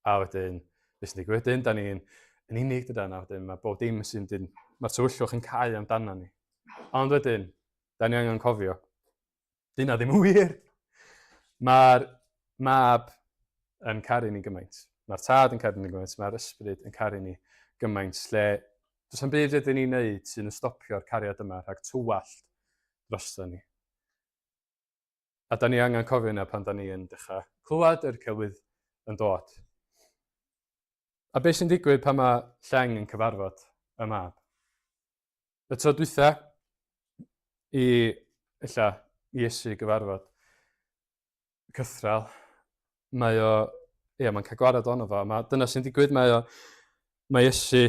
Speaker 2: A wedyn, beth sy'n digwydd wedyn, da ni'n yn unig dydan, a wedyn mae bob dim sy'n dyn, mae'r tywyllwch yn cau amdano ni. Ond wedyn, da ni angen cofio, dyna ddim yn wir. Mae'r mab yn caru ni gymaint. Mae'r tad yn caru ni gymaint, mae'r ysbryd yn caru ni gymaint, lle does am byd rydyn ni'n neud sy'n ystopio'r cariad yma rhag tywallt drosto ni. A da ni angen cofio yna pan da ni yn dechrau clywed yr celwydd yn dod. A beth sy'n digwydd pan mae lleng yn cyfarfod y mab? Y tro dwytha i ella Iesu gyfarfod cythral, mae o, ia, mae'n cael gwared ono fo. Mae, dyna sy'n digwydd, mae o, mae Iesu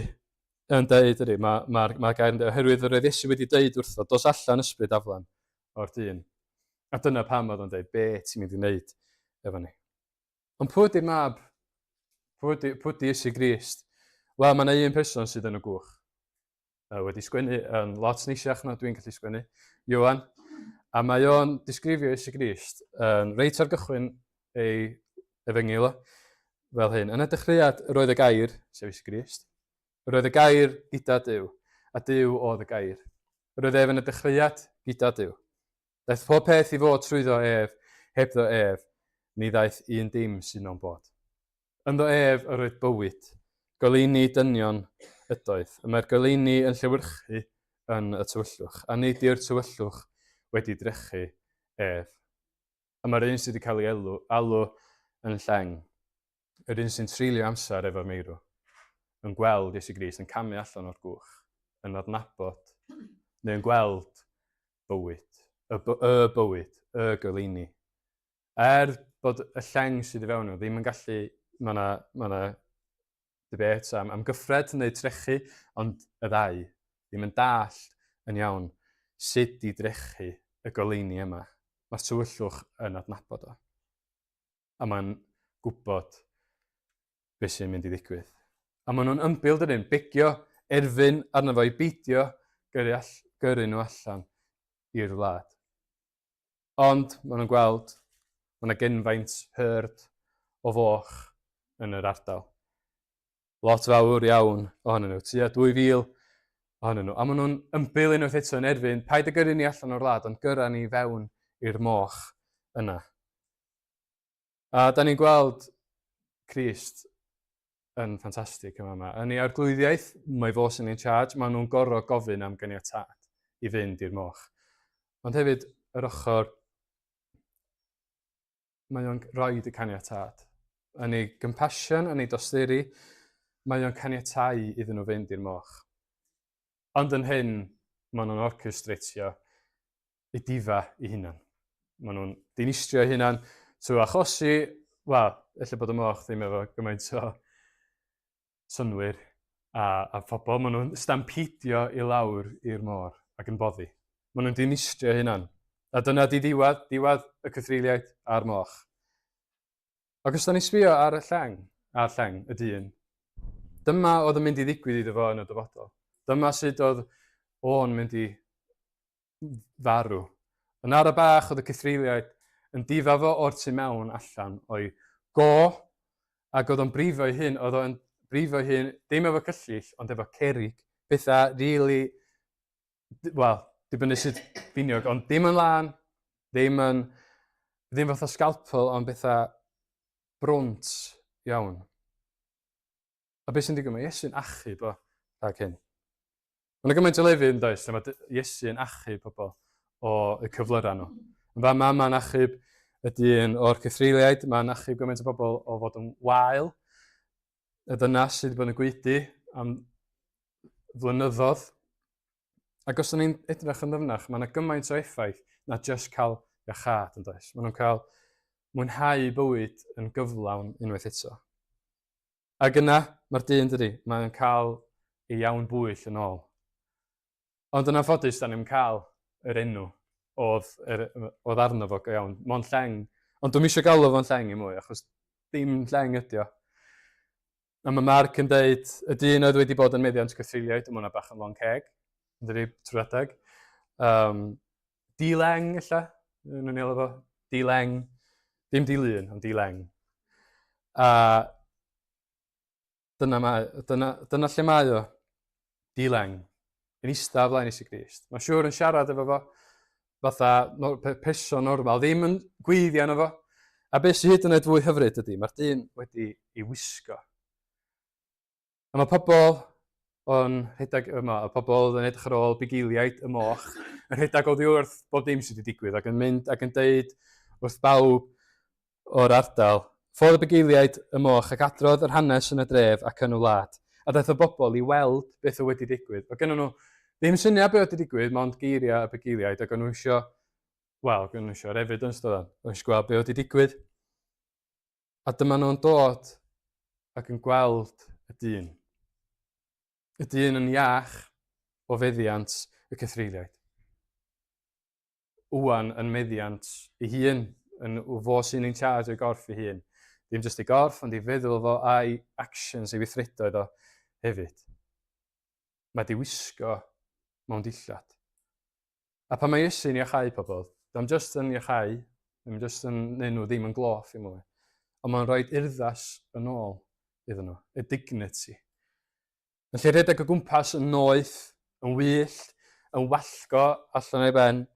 Speaker 2: yn deud, ydy, mae, mae'r mae gair yn deud, oherwydd yr oedd Iesu wedi deud wrtho, dos allan ysbryd aflan o'r dyn. A dyna pam oedd o'n deud, be ti'n mynd i wneud efo ni? Ond pwy ydy'r mab? Pwy ydy, pwy ydy Iesu Grist? Wel, mae yna un person sydd yn y gwch. Wedi sgwennu yn lot neisiach na dwi'n gallu sgwennu, Ioan. A mae o'n disgrifio Iesu Grist yn reit ar gychwyn ei efengyl o, fel hyn. Yn y dechreuad yr oedd y gair, sef Iesu Grist, yr oedd y gair gyda Duw, a Duw oedd y gair. Yr oedd ef yn y dechreuad gyda Duw. Daeth pob peth i fod trwyddo ef, hebddo ef, ni ddaeth un dim sydd mewn bod. Ynddo ef yr oedd bywyd, goleuni dynion ydoedd. Y mae'r goleuni yn llewyrchu yn y tywyllwch, a nid yw'r tywyllwch wedi drechu ef. A mae'r un sydd wedi cael ei elw, alw yn lleng, yr un sy'n treulio amser efo'r meirw, yn gweld Iesu Grist yn camu allan o'r gwch, yn adnabod, neu yn gweld bywyd, y, y bywyd, y goleuni. Er bod y lleng sydd i fewn nhw ddim yn gallu, mae yna ma na debate am, am gyffred neu trechu, ond y ddau ddim yn dallt yn iawn sut i drechu y goleuni yma. Mae'r tywyllwch yn adnabod o. A mae'n gwybod beth sy'n mynd i ddigwydd. A maen nhw'n ymbil dydyn, begio erfyn arno fo i beidio gyrru, all, gyrru nhw allan i'r wlad. Ond maen nhw'n gweld mae yna genfaint herd o foch yn yr ardal. Lot fawr iawn ohonyn nhw, tua 2,000 ohonyn nhw. A maen nhw'n ymbil unwaith eto yn erfyn, paid â gyrru ni allan o'r wlad, ond gyrra ni fewn i'r moch yna. A da ni'n gweld Crist yn ffantastig yma yma. Yn ei arglwyddiaeth, mae fo sy'n in charge, maen nhw'n gorfod gofyn am ganiatâd i fynd i'r moch. Ond hefyd, yr ochr, mae o'n rhoi y caniatâd. Yn ei compassion, yn ei dosturi, mae o'n caniatáu iddyn nhw fynd i'r moch. Ond yn hyn, maen nhw'n orchestratio eu difa eu hunan. Maen nhw'n dinistrio eu hunan trwy achosi, wel, ella bod y moch ddim efo gymaint o synnwyr a, a phobl, maen nhw'n stampedio i lawr i'r môr ac yn boddi. Maen nhw'n dinistrio eu hunan. A dyna di ddiwedd, diwedd y cythreuliaid a'r moch. Ac os da ni'n sbio ar y lleng, ar lleng, y dyn, dyma oedd yn mynd i ddigwydd iddo fo yn y dyfodol. Dyma sut oedd o'n mynd i farw. Yn ara bach oedd y cythreuliaid yn difa fo o'r tu mewn allan o'i go, ac oedd o'n brifo ei hun, oedd o'n brifo ei hun ddim efo cyllill, ond efo cerrig, pethau really, wel, dibynnu sut finiog, ond ddim yn lân, ddim yn, ddim fatha scalpel, ond bethau brwnt iawn. A beth sy'n digwydd, mae Iesu'n achub o rhag hyn. Mae yna gymaint o lefydd yn does, lle mae Iesu yn achub pobl o y cyflyrau nhw. Yn fama, mae'n achub y dyn o'r cythreuliaid, mae'n achub gymaint o bobl o fod yn wael, y ddynas sydd wedi bod yn gwaedu am flynyddoedd. Ac os ydyn ni'n edrych yn ddyfnach, mae yna gymaint o effaith na jyst cael iachâd yn does. Maen nhw'n cael mwynhau bywyd yn gyflawn unwaith eto. Ac yna, mae'r dyn dydy, mae'n cael ei iawn bwyll yn ôl. Ond yn anffodus, da ni'n cael yr enw oedd, er, oedd arno fo go iawn. Mond lleng. Ond dwi'n eisiau galw fo'n lleng i mwy, achos dim lleng ydi o. A mae Mark yn deud, y dyn oedd wedi bod yn meddiant cythreuliaid, mae hwnna bach yn long ceg, yn dydi, trwy'r adeg. Um, Dileng, ella, nhw'n ei fo. Dileng. Dim dilun, ond dileng. A dyna, mae, dyna, dyna lle mae o. Dileng. Yn eistedd flaen Iesu Grist. Mae'n siŵr yn siarad efo fo, fatha no, person normal, ddim yn gweiddi arno fo. A beth sy'n hyd yn oed fwy hyfryd ydy, mae'r dyn wedi ei wisgo. A mae pobl o'n rhedeg yma, y pobl oedd yn edrych ar ôl bugeiliaid y moch, yn rhedeg oddi wrth bob dim sydd wedi digwydd ac yn mynd ac yn deud wrth bawb o'r ardal. Ffodd y bugeiliaid y moch ac adrodd yr hanes yn y dref ac yn y wlad, a daeth y bobl i weld beth oedd wedi digwydd. Oedd gennyn nhw ddim syniad beth oedd wedi digwydd, mond geiriau y bugeiliaid, ac o'n nhw eisiau, wel, o'n nhw eisiau'r evidence, doedden. O'n eisiau gweld beth oedd wedi digwydd. A dyma nhw'n dod ac yn gweld y dyn. Y dyn yn iach o feddiant y cythreuliaid. Ŵan yn meddiant ei hun, yn fo sy'n in charge o'i gorff ei hun. Ddim jyst ei gorff, ond ei feddwl fo a'i actions, ei weithredoedd o hefyd. Mae di wisgo mewn dillad. A pan mae Iesu'n iachau pobl, ddim jyst yn iachau, ddim jyst yn neud nhw ddim yn gloff i mwy, ond mae'n rhoi urddas yn ôl iddyn nhw, y dignity. Yn lle rhedeg o gwmpas yn noeth, yn wyllt, yn wallgo allan o'i ben,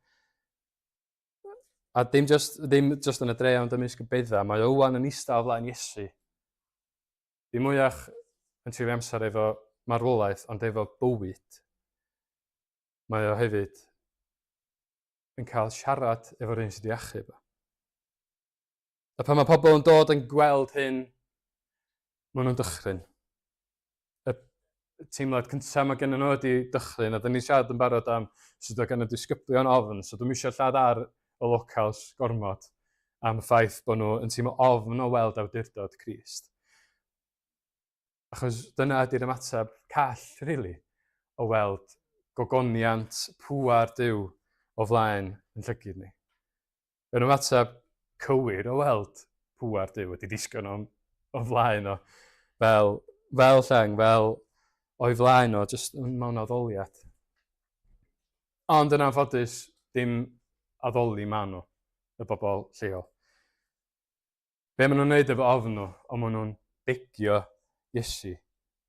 Speaker 2: a dim just, ddim just yn y dre ond ymysg y beddau, mae o wan yn eistedd o flaen Iesu. Dim mwyach yn treulio amser efo marwolaeth, ond efo bywyd. Mae o hefyd yn cael siarad efo'r un sydd wedi achub o. A pan mae pobl yn dod yn gweld hyn, maen nhw'n dychryn. Y teimlad cyntaf mae gen nhw ydy dychryn, a dyn ni'n siarad yn barod am sut oedd gan y disgyblion ofn, so dwi'n eisiau lladd ar y locals gormod am y ffaith bod nhw yn teimlo ofn o weld awdurdod Crist. Achos dyna ydy'r ymateb call, really, o weld gogoniant pŵar Duw o flaen yn llygid ni. Yr ymateb cywir o weld pŵar Duw wedi disgyn o'n o flaen o, fel, fel lleng, fel o'i flaen o, jyst mewn addoliad. Ond yn anffodus, dim addoli maen nhw, y bobl lleol. Be maen nhw'n neud efo ofn nhw, ond maen nhw'n begio Iesu.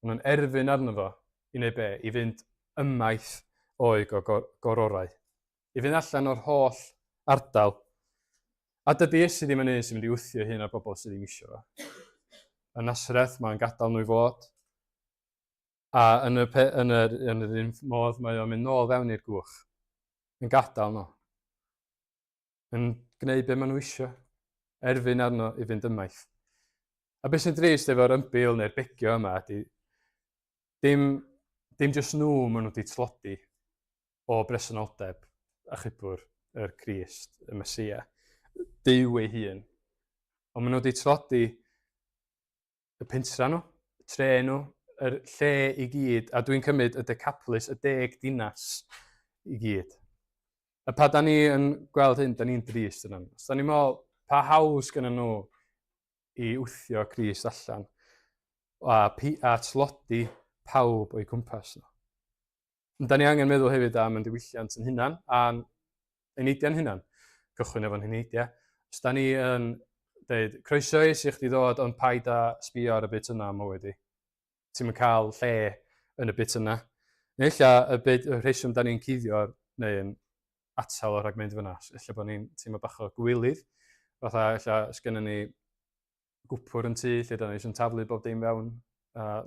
Speaker 2: Maen nhw'n erfyn arno fo i wneud be? I fynd ymaith o'i gororau. I fynd allan o'r holl ardal. A dydy Iesu ddim yn un sy'n mynd i wthio hun ar bobl sydd ddim eisiau fo. Yn Nasareth, mae'n gadael nhw i fod. A yn y, pe, yn yr, yn yr un modd, mae o'n mynd nôl fewn i'r gwch. Yn gadael nhw. yn gwneud be maen nhw isio, erfyn arno i fynd ymaith. A beth sy'n drist efo'r ymbil neu'r begio yma ydy, dim, dim jyst nhw maen nhw wedi tlodi o bresenoldeb achubwr yr Crist, y Mesia, Duw ei hun. Ond maen nhw wedi tlodi y pentra nhw, y tre nhw, yr lle i gyd, a dwi'n cymryd y Decapolis, y deg dinas i gyd. A pa da ni yn gweld hyn, da ni'n drist yna. Os da ni'n meddwl, pa hawl sgynnon nhw i wthio Crist allan a, a tlodi pawb o'i cwmpas nhw. Ond da ni angen meddwl hefyd am yn diwylliant yn hunan a'n eneidiau'n hunan. Cychwyn efo'n heneidiau. Os da ni yn dweud, croeso i si chdi ddod, ond paid â sbio ar y bit yna am mywyd i. Ti'm yn cael lle yn y bit yna. Neu ella y, bit, y rheswm da ni'n cuddio neu yn atal o rhag mynd fyna. Ella bod ni'n teimlo bach o gwilydd. Fatha, ella sgynnon ni gwpwr yn tŷ lle da ni eisiau taflu bob dim fewn. A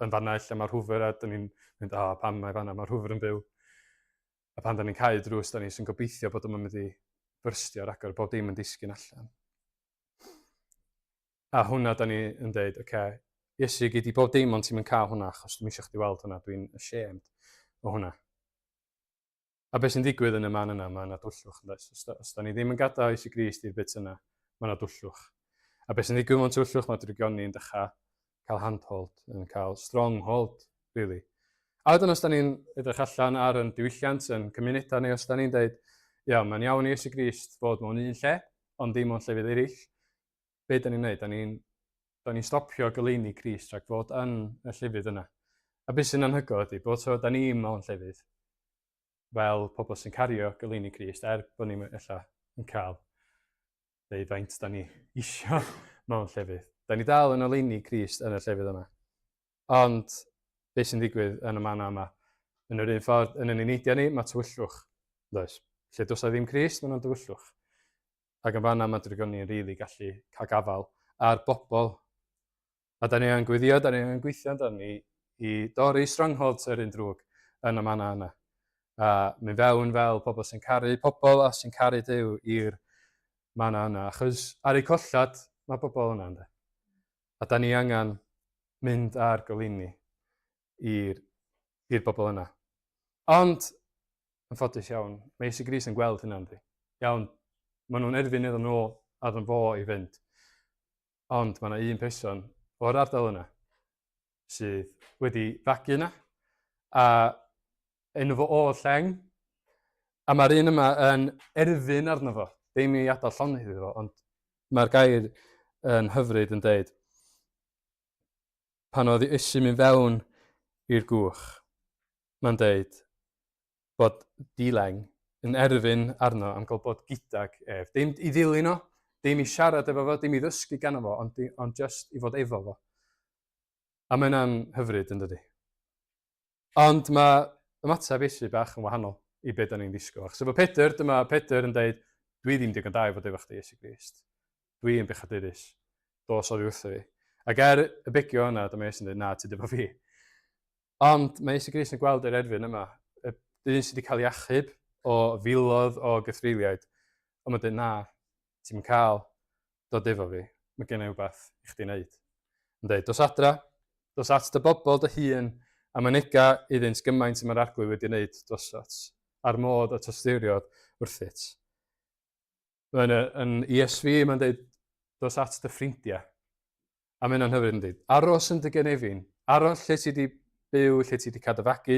Speaker 2: yn fanna lle mae'r hwfr a da ni'n mynd, o, oh, pam mae fanna, mae'r hwfr yn byw. A pan da ni'n cau drws, da ni eisiau gobeithio bod o'n mynd i byrstio ar agor, bob dim yn disgyn allan. A hwnna da ni yn deud, oce, okay, Iesu, gei di bob dim ond ti'n mynd cael hwnna, achos dwi'n eisiau chdi weld hwnna, dwi'n ashamed o hwnna. A beth sy'n digwydd yn y man yna, mae yna dwllwch, yn does? Os da, os da ni ddim yn gadael Iesu Grist i'r bit yna, mae yna dwllwch. A beth sy'n digwydd mewn tywyllwch, mae drygioni yn dechrau cael handhold, yn cael stronghold, really. A wedyn os da ni'n edrych allan ar yn diwylliant, yn cymunedau ni, os da ni'n dweud, ia, mae'n iawn i Iesu Grist fod mewn un lle, ond dim mewn llefydd eraill, be da ni'n neud? Da ni'n da ni stopio goleuni Crist rhag fod yn y llefydd yna. A beth sy'n anhygoel ydy bod so, da ni mewn llefydd fel pobl sy'n cario goleuni Crist, er bod ni'n ella yn cael dweud faint da ni isio mewn llefydd. Da ni dal yn oleuni Crist yn y llefydd yma. Ond beth sy'n digwydd yn y man yma? Yn yr un ffordd, yn y eneidiau ni, mae tywyllwch. Does? Lle does ddim Crist, mae'n dywyllwch. Ac yn fanna mae drygoni yn rili gallu cael gafael ar bobl. A da ni yn gwyddio, da ni yn gweithio amdano ni i dorri strongholds yr un drwg yn y manna yna. A mynd fewn fel pobl sy'n caru pobl a sy'n caru Duw i'r manna yna. Achos ar eu collad mae bobl yna, ynddo. A da ni angen mynd ar goleuni i'r i'r bobl yna. Ond, yn ffodus iawn, mae Iesu Grist yn gweld hynna, ynddi. Iawn, maen nhw'n erfyn iddyn nhw arno fo i fynd. Ond mae yna un person o'r ardal yna sydd wedi fagu yna, a enw fo o Lleng, a mae'r un yma yn erfyn arno fo, ddim i adael llonydd iddo fo, ond mae'r gair yn hyfryd yn deud, pan oedd Iesu mynd fewn i'r gwch, mae'n deud bod Dileng yn erfyn arno am gael bod gydag ef. Dim i ddilyn o, dim i siarad efo fo, dim i ddysgu gano fo, ond, ond just i fod efo fo. A mae hynna'n hyfryd, yn dydi? Ond mae ymateb Iesu bach yn wahanol i be da ni'n ddisgwyl. Achos efo Pedr, dyma Pedr yn deud, dwi ddim digon da i fod efo chdi, Iesu Grist. Dwi yn bechadurus. Dos oddi wrtho fi. Ac er y begio yna, dyma Iesu'n dweud, na, ti efo fi. Ond mae Iesu Grist yn gweld yr erfyn yma, y dyn sydd wedi cael ei achub o filodd o gythreuliaid, ond mae'n dweud, na, ti'n cael dod efo fi, mae gen i rhywbeth i chdi wneud. Yn dweud, dos adra, dos at dy bobl dy hun, a mynega iddynt gymaint y mae'r arglwydd wedi wneud drosot, a'r modd y tosturiod wrthyt. Mae'n yn ESV, mae'n dweud, dos at dy ffrindiau. A mae'n hyfryd yn dweud, aros yn dy gynefin, aros lle ti wedi byw, lle ti wedi cadw fagu,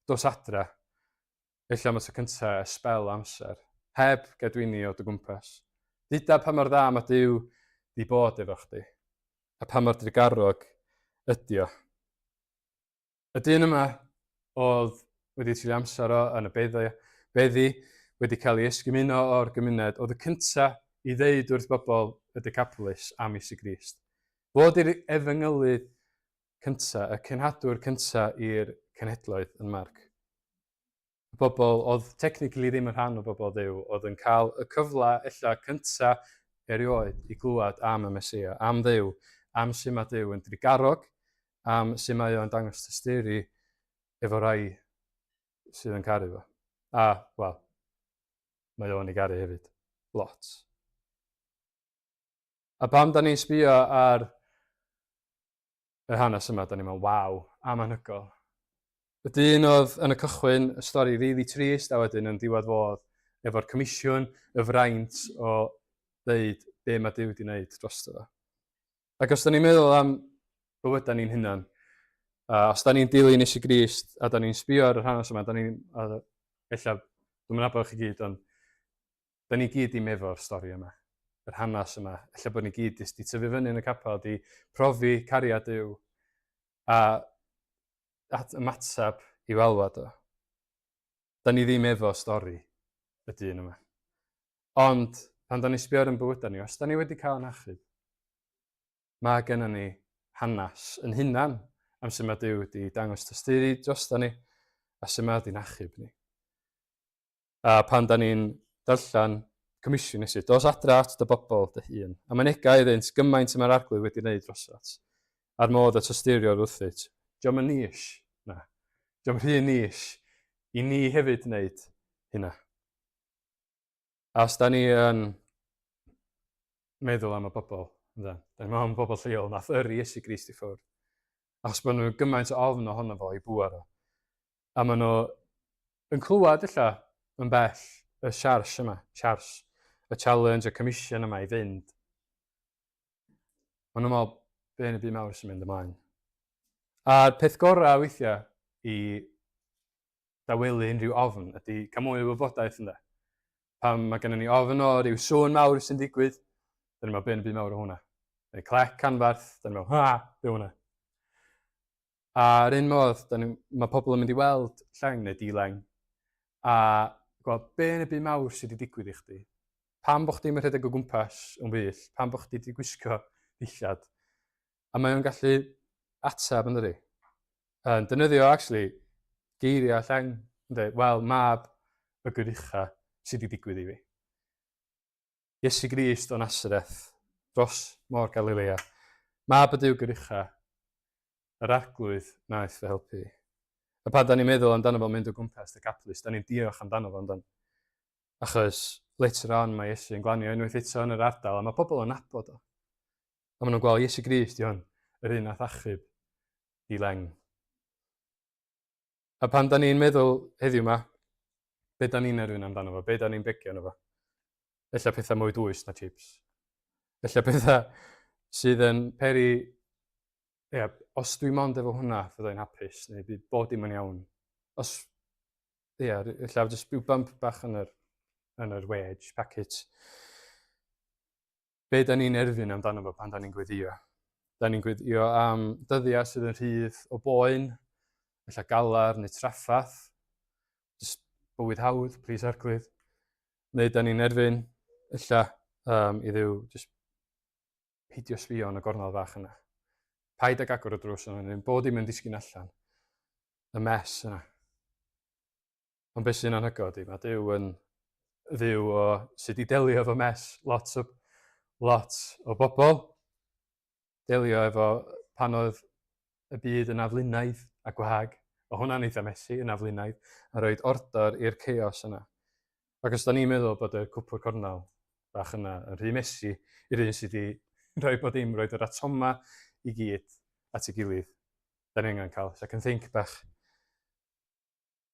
Speaker 2: dos adra. Ella am y tro cynta ers sbel amser, heb gadwyni o dy gwmpas. Duda pa mor dda mae Duw di bod efo chdi, a pa mor drugarog ydi o. Y dyn yma oedd wedi treulio amser o yn y beddi, beddi wedi cael ei esgymuno o'r gymuned, oedd y cynta i ddeud wrth bobl y Decapolis am Iesu Grist. Fod i'r efengylydd cynta, y cenhadwr cynta i'r cenhedloedd yn Marc. Y bobl oedd technically ddim yn rhan o bobl Dduw, oedd yn cael y cyfle ella cynta erioed i glywed am y Meseia, am Dduw, am sut mae Duw yn drugarog, am sut mae o'n dangos tosturi efo rai sydd yn caru fo. A, wel, mae o'n ei garu hefyd. Lot. A pam da ni'n sbio ar yr hanes yma, da ni'n meddwl, waw, am anhygoel. Y dyn oedd yn y cychwyn, y stori rili really trist, a wedyn yn diwedd fodd efo'r comisiwn, y fraint o ddeud be mae Duw wedi wneud drosto fo. Ac os da ni'n meddwl am bywydau ni'n hunan, a os da ni'n dilyn Iesu Grist, a da ni'n sbio ar yr hanes yma, da ni'n, ella, dwi'n nabod chi gyd, ond Da ni gyd ddim efo'r stori yma, yr hanes yma. Ella bod ni gyd jyst 'di tyfu fyny yn y capel, 'di profi cariad Duw a at ymateb i'w alwad o. Da ni ddim efo stori y dyn yma. Ond pan da ni sbio ar ein bywydau ni, os da ni wedi cael yn achub, mae gennym ni hanes yn hunan am sut mae Duw wedi dangos tosturi drosta ni a sut mae wedi'n achub ni. A pan da ni'n darllen comisiwn Iesu, dos adra at dy bobl dy hun, a mynega iddynt gymaint y mae'r Arglwydd wedi wneud drosot, a'r modd y tosturior wrthyt. Dio'm yn niche, na. Dio'm rhy niche i ni hefyd wneud hynna. A os da ni yn meddwl am y bobl, yndan? Da ni'n meddwl am y bobl lleol nath yrru Iesu Grist i ffwrdd. Achos bod nhw'n gymaint o ofn ohono fo i bŵer o. A maen nhw... yn clywed ella yn bell y siars yma, siars, y challenge, y commission yma i fynd. Maen nhw'n meddwl, be yn y byd mawr sy'n mynd ymlaen. A'r peth gorau weithiau i dawelu unrhyw ofn ydy cael mwy o wybodaeth ynde. Pan mae gennym ni ofn o ryw sŵn mawr sy'n digwydd, dyn ni'n meddwl, be yn y byd mawr o hwnna? Neu clec anfarth, dyn ni'n meddwl, ha, be hwnna? A'r un modd, da ni, mae pobl yn mynd i weld lleng neu di-leng a gweld be yn y byd mawr sydd wedi digwydd i chdi. Pam bod chdi'n rhedeg o gwmpas yn wyllt, pam bod chdi wedi gwisgo dillad. A mae o'n gallu ateb yn dydi. Yn defnyddio, actually, geiriau lleng, yn dweud, wel, mab y gwrych sydd wedi digwydd i fi. Iesu Grist o Nasareth, dros môr Galilea, mab y Duw Gorucha, yr Arglwydd wnaeth fy helpu. A pan da ni'n meddwl amdano fo'n mynd o gwmpas Decapolis, da ni'n diolch amdano fo, yndan? Achos later on mae Iesu yn glanio unwaith eto yn yr ardal a mae pobl yn nabod o. A maen nhw'n gweld Iesu Grist i hwn, yr un nath achub di leng. A pan da ni'n meddwl heddiw 'ma, be da ni'n erfyn amdano fo? Be da ni'n begio arno fo? Ella pethau mwy dwys na chips. Ella pethau sydd yn peri... Ia, os dwi mond efo hwnna, fydda i'n hapus, neu bydd bob dim yn iawn. Os... Ia, ella jyst rhyw bump bach yn yr, yn yr wage packet. Be da ni'n erfyn amdano fo pan da ni'n gweddio? Da ni'n gweddio am dyddiau sydd yn rhydd o boen, ella galar neu traffath, jyst bywyd hawdd, plis arglwydd. Neu da ni'n erfyn, ella, um, i ddiw, jyst peidio sbio yn y gornel fach yna. Paid ag agor y drws yna, neu'n bod dim yn disgyn allan. Y mess yna. Ond beth sy'n anhygoel ydy, mae Duw yn dduw o sut i delio efo mess lot o, lot o bobl. Delio efo pan oedd y byd yn aflunaidd a gwag. O hwnna'n eitha messy, yn aflunaidd, a roed order i'r chaos yna. Ac os da ni'n meddwl bod y cwpwr cornel bach yna yn rhy messy i'r un sydd wedi rhoi bod dim, roed yr atoma i gyd at ei gilydd, da ni angen cael second think bach.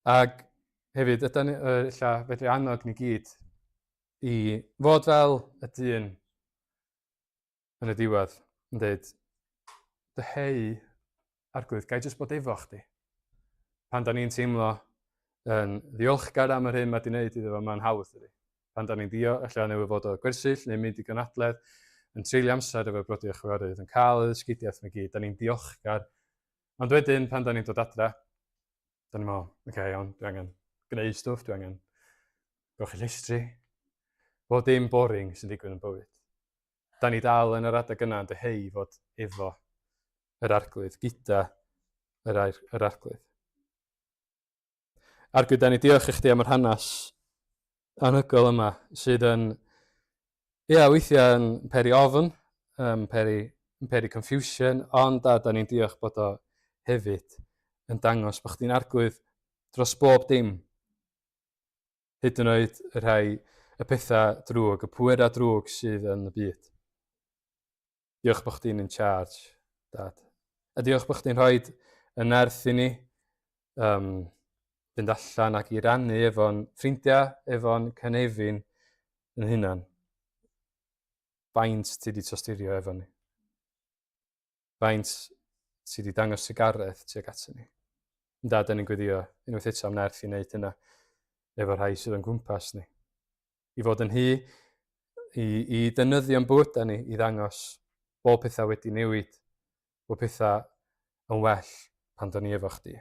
Speaker 2: Ac hefyd, ydan ni, yy, ella fedru annog ni gyd i fod fel y dyn yn y diwedd yn dweud, dyheu arglwydd, gai jyst bod efo chdi. Pan da ni'n teimlo yn ddiolchgar am yr hyn mae di wneud iddo fo, mae'n hawdd dydi. Pan da ni'n dio, ella newydd fod o gwersyll neu mynd i gynadledd, yn treulio amser efo brodyr a chwiorydd, yn cael y ddysgeidiaeth mae gyd, da ni'n diolchgar. Ond wedyn, pan da ni'n dod adra, Da ni'n meddwl, oce, okay, iawn, dwi angen gwneud stwff, dwi angen golchi llestri. Bod dim boring sy'n digwydd yn bywyd. Da ni dal yn yr adeg yna yn dyheu fod efo yr arglwydd, gyda yr, yr arglwydd. Arglwydd, da ni diolch i chdi am yr hanes anhygoel yma sydd yn, ia, weithiau yn peri ofn, um, peri, yn peri confusion, ond da, da ni'n diolch bod o hefyd yn dangos bod chdi'n arglwydd dros bob dim. Hyd yn oed y rhai, y pethau drwg, y pwerau drwg sydd yn y byd. Diolch bod chdi'n in charge, Dad. A diolch bod chdi'n rhoi y nerth i ni um, fynd allan ac i rannu efo'n ffrindiau, efo'n cynefin yn hunan. Faint ti wedi tosturio efo ni? Faint ti wedi dangos sigaredd tuag ato ni? Dad, da ni'n gweddio unwaith eto am nerth i wneud hynna efo rhai sydd o'n gwmpas ni. I fod yn hy, i, i defnyddio'n bywydau ni i ddangos bod pethau wedi newid, bod pethau yn well pan da ni efo chdi.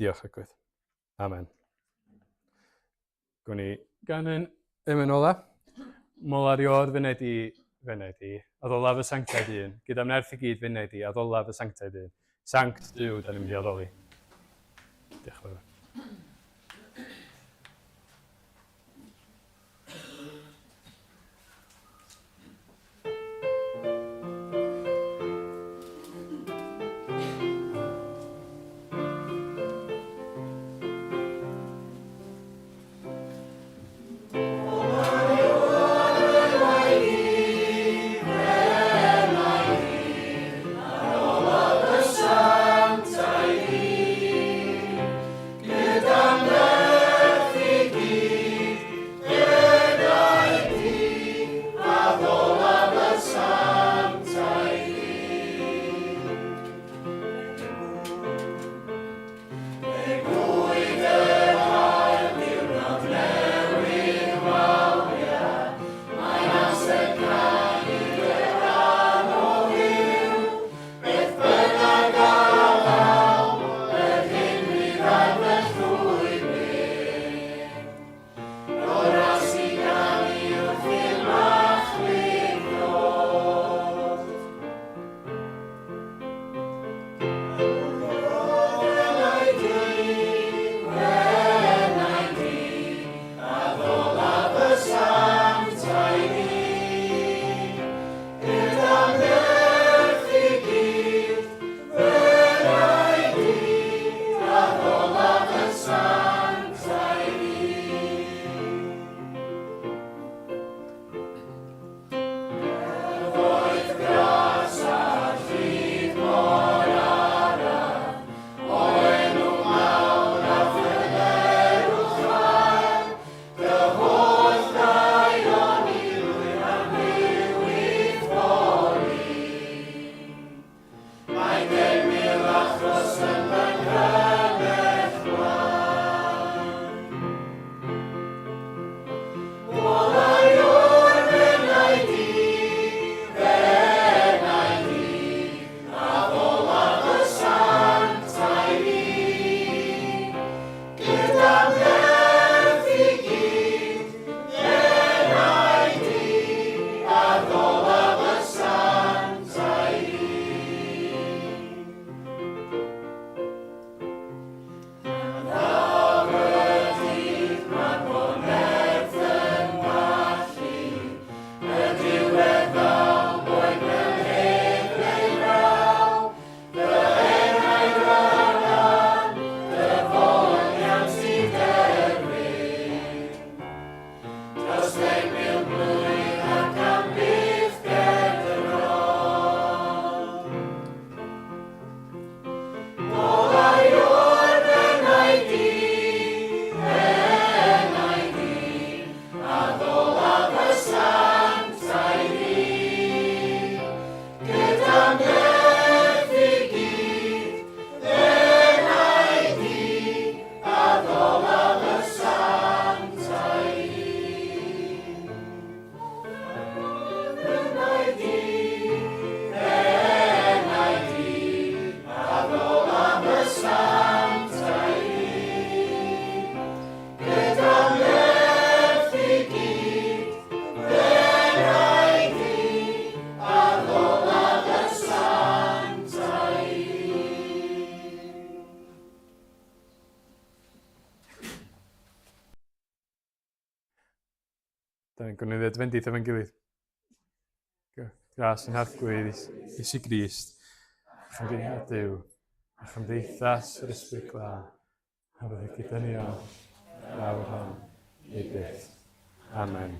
Speaker 2: Diolch, Arglwydd. Amen. Gwni ganun emyn ola. Mola rio'r fyned i, fyned i, addolaf y sanctaidd un. Gyda'm nerth i gyd fyned i, addolaf y sanctaidd un. Sanct Duw, da ni'n mynd i addoli. Diolch yn fawr. Da ni'n gwneud adfendith efo'n gilydd. Gras yn harglwydd Iesu Grist, a chymdeithas Duw, a chymdeithas yr Ysbryd Glân, a fydde gyda ni oll, nawr hon, neu byth. Amen.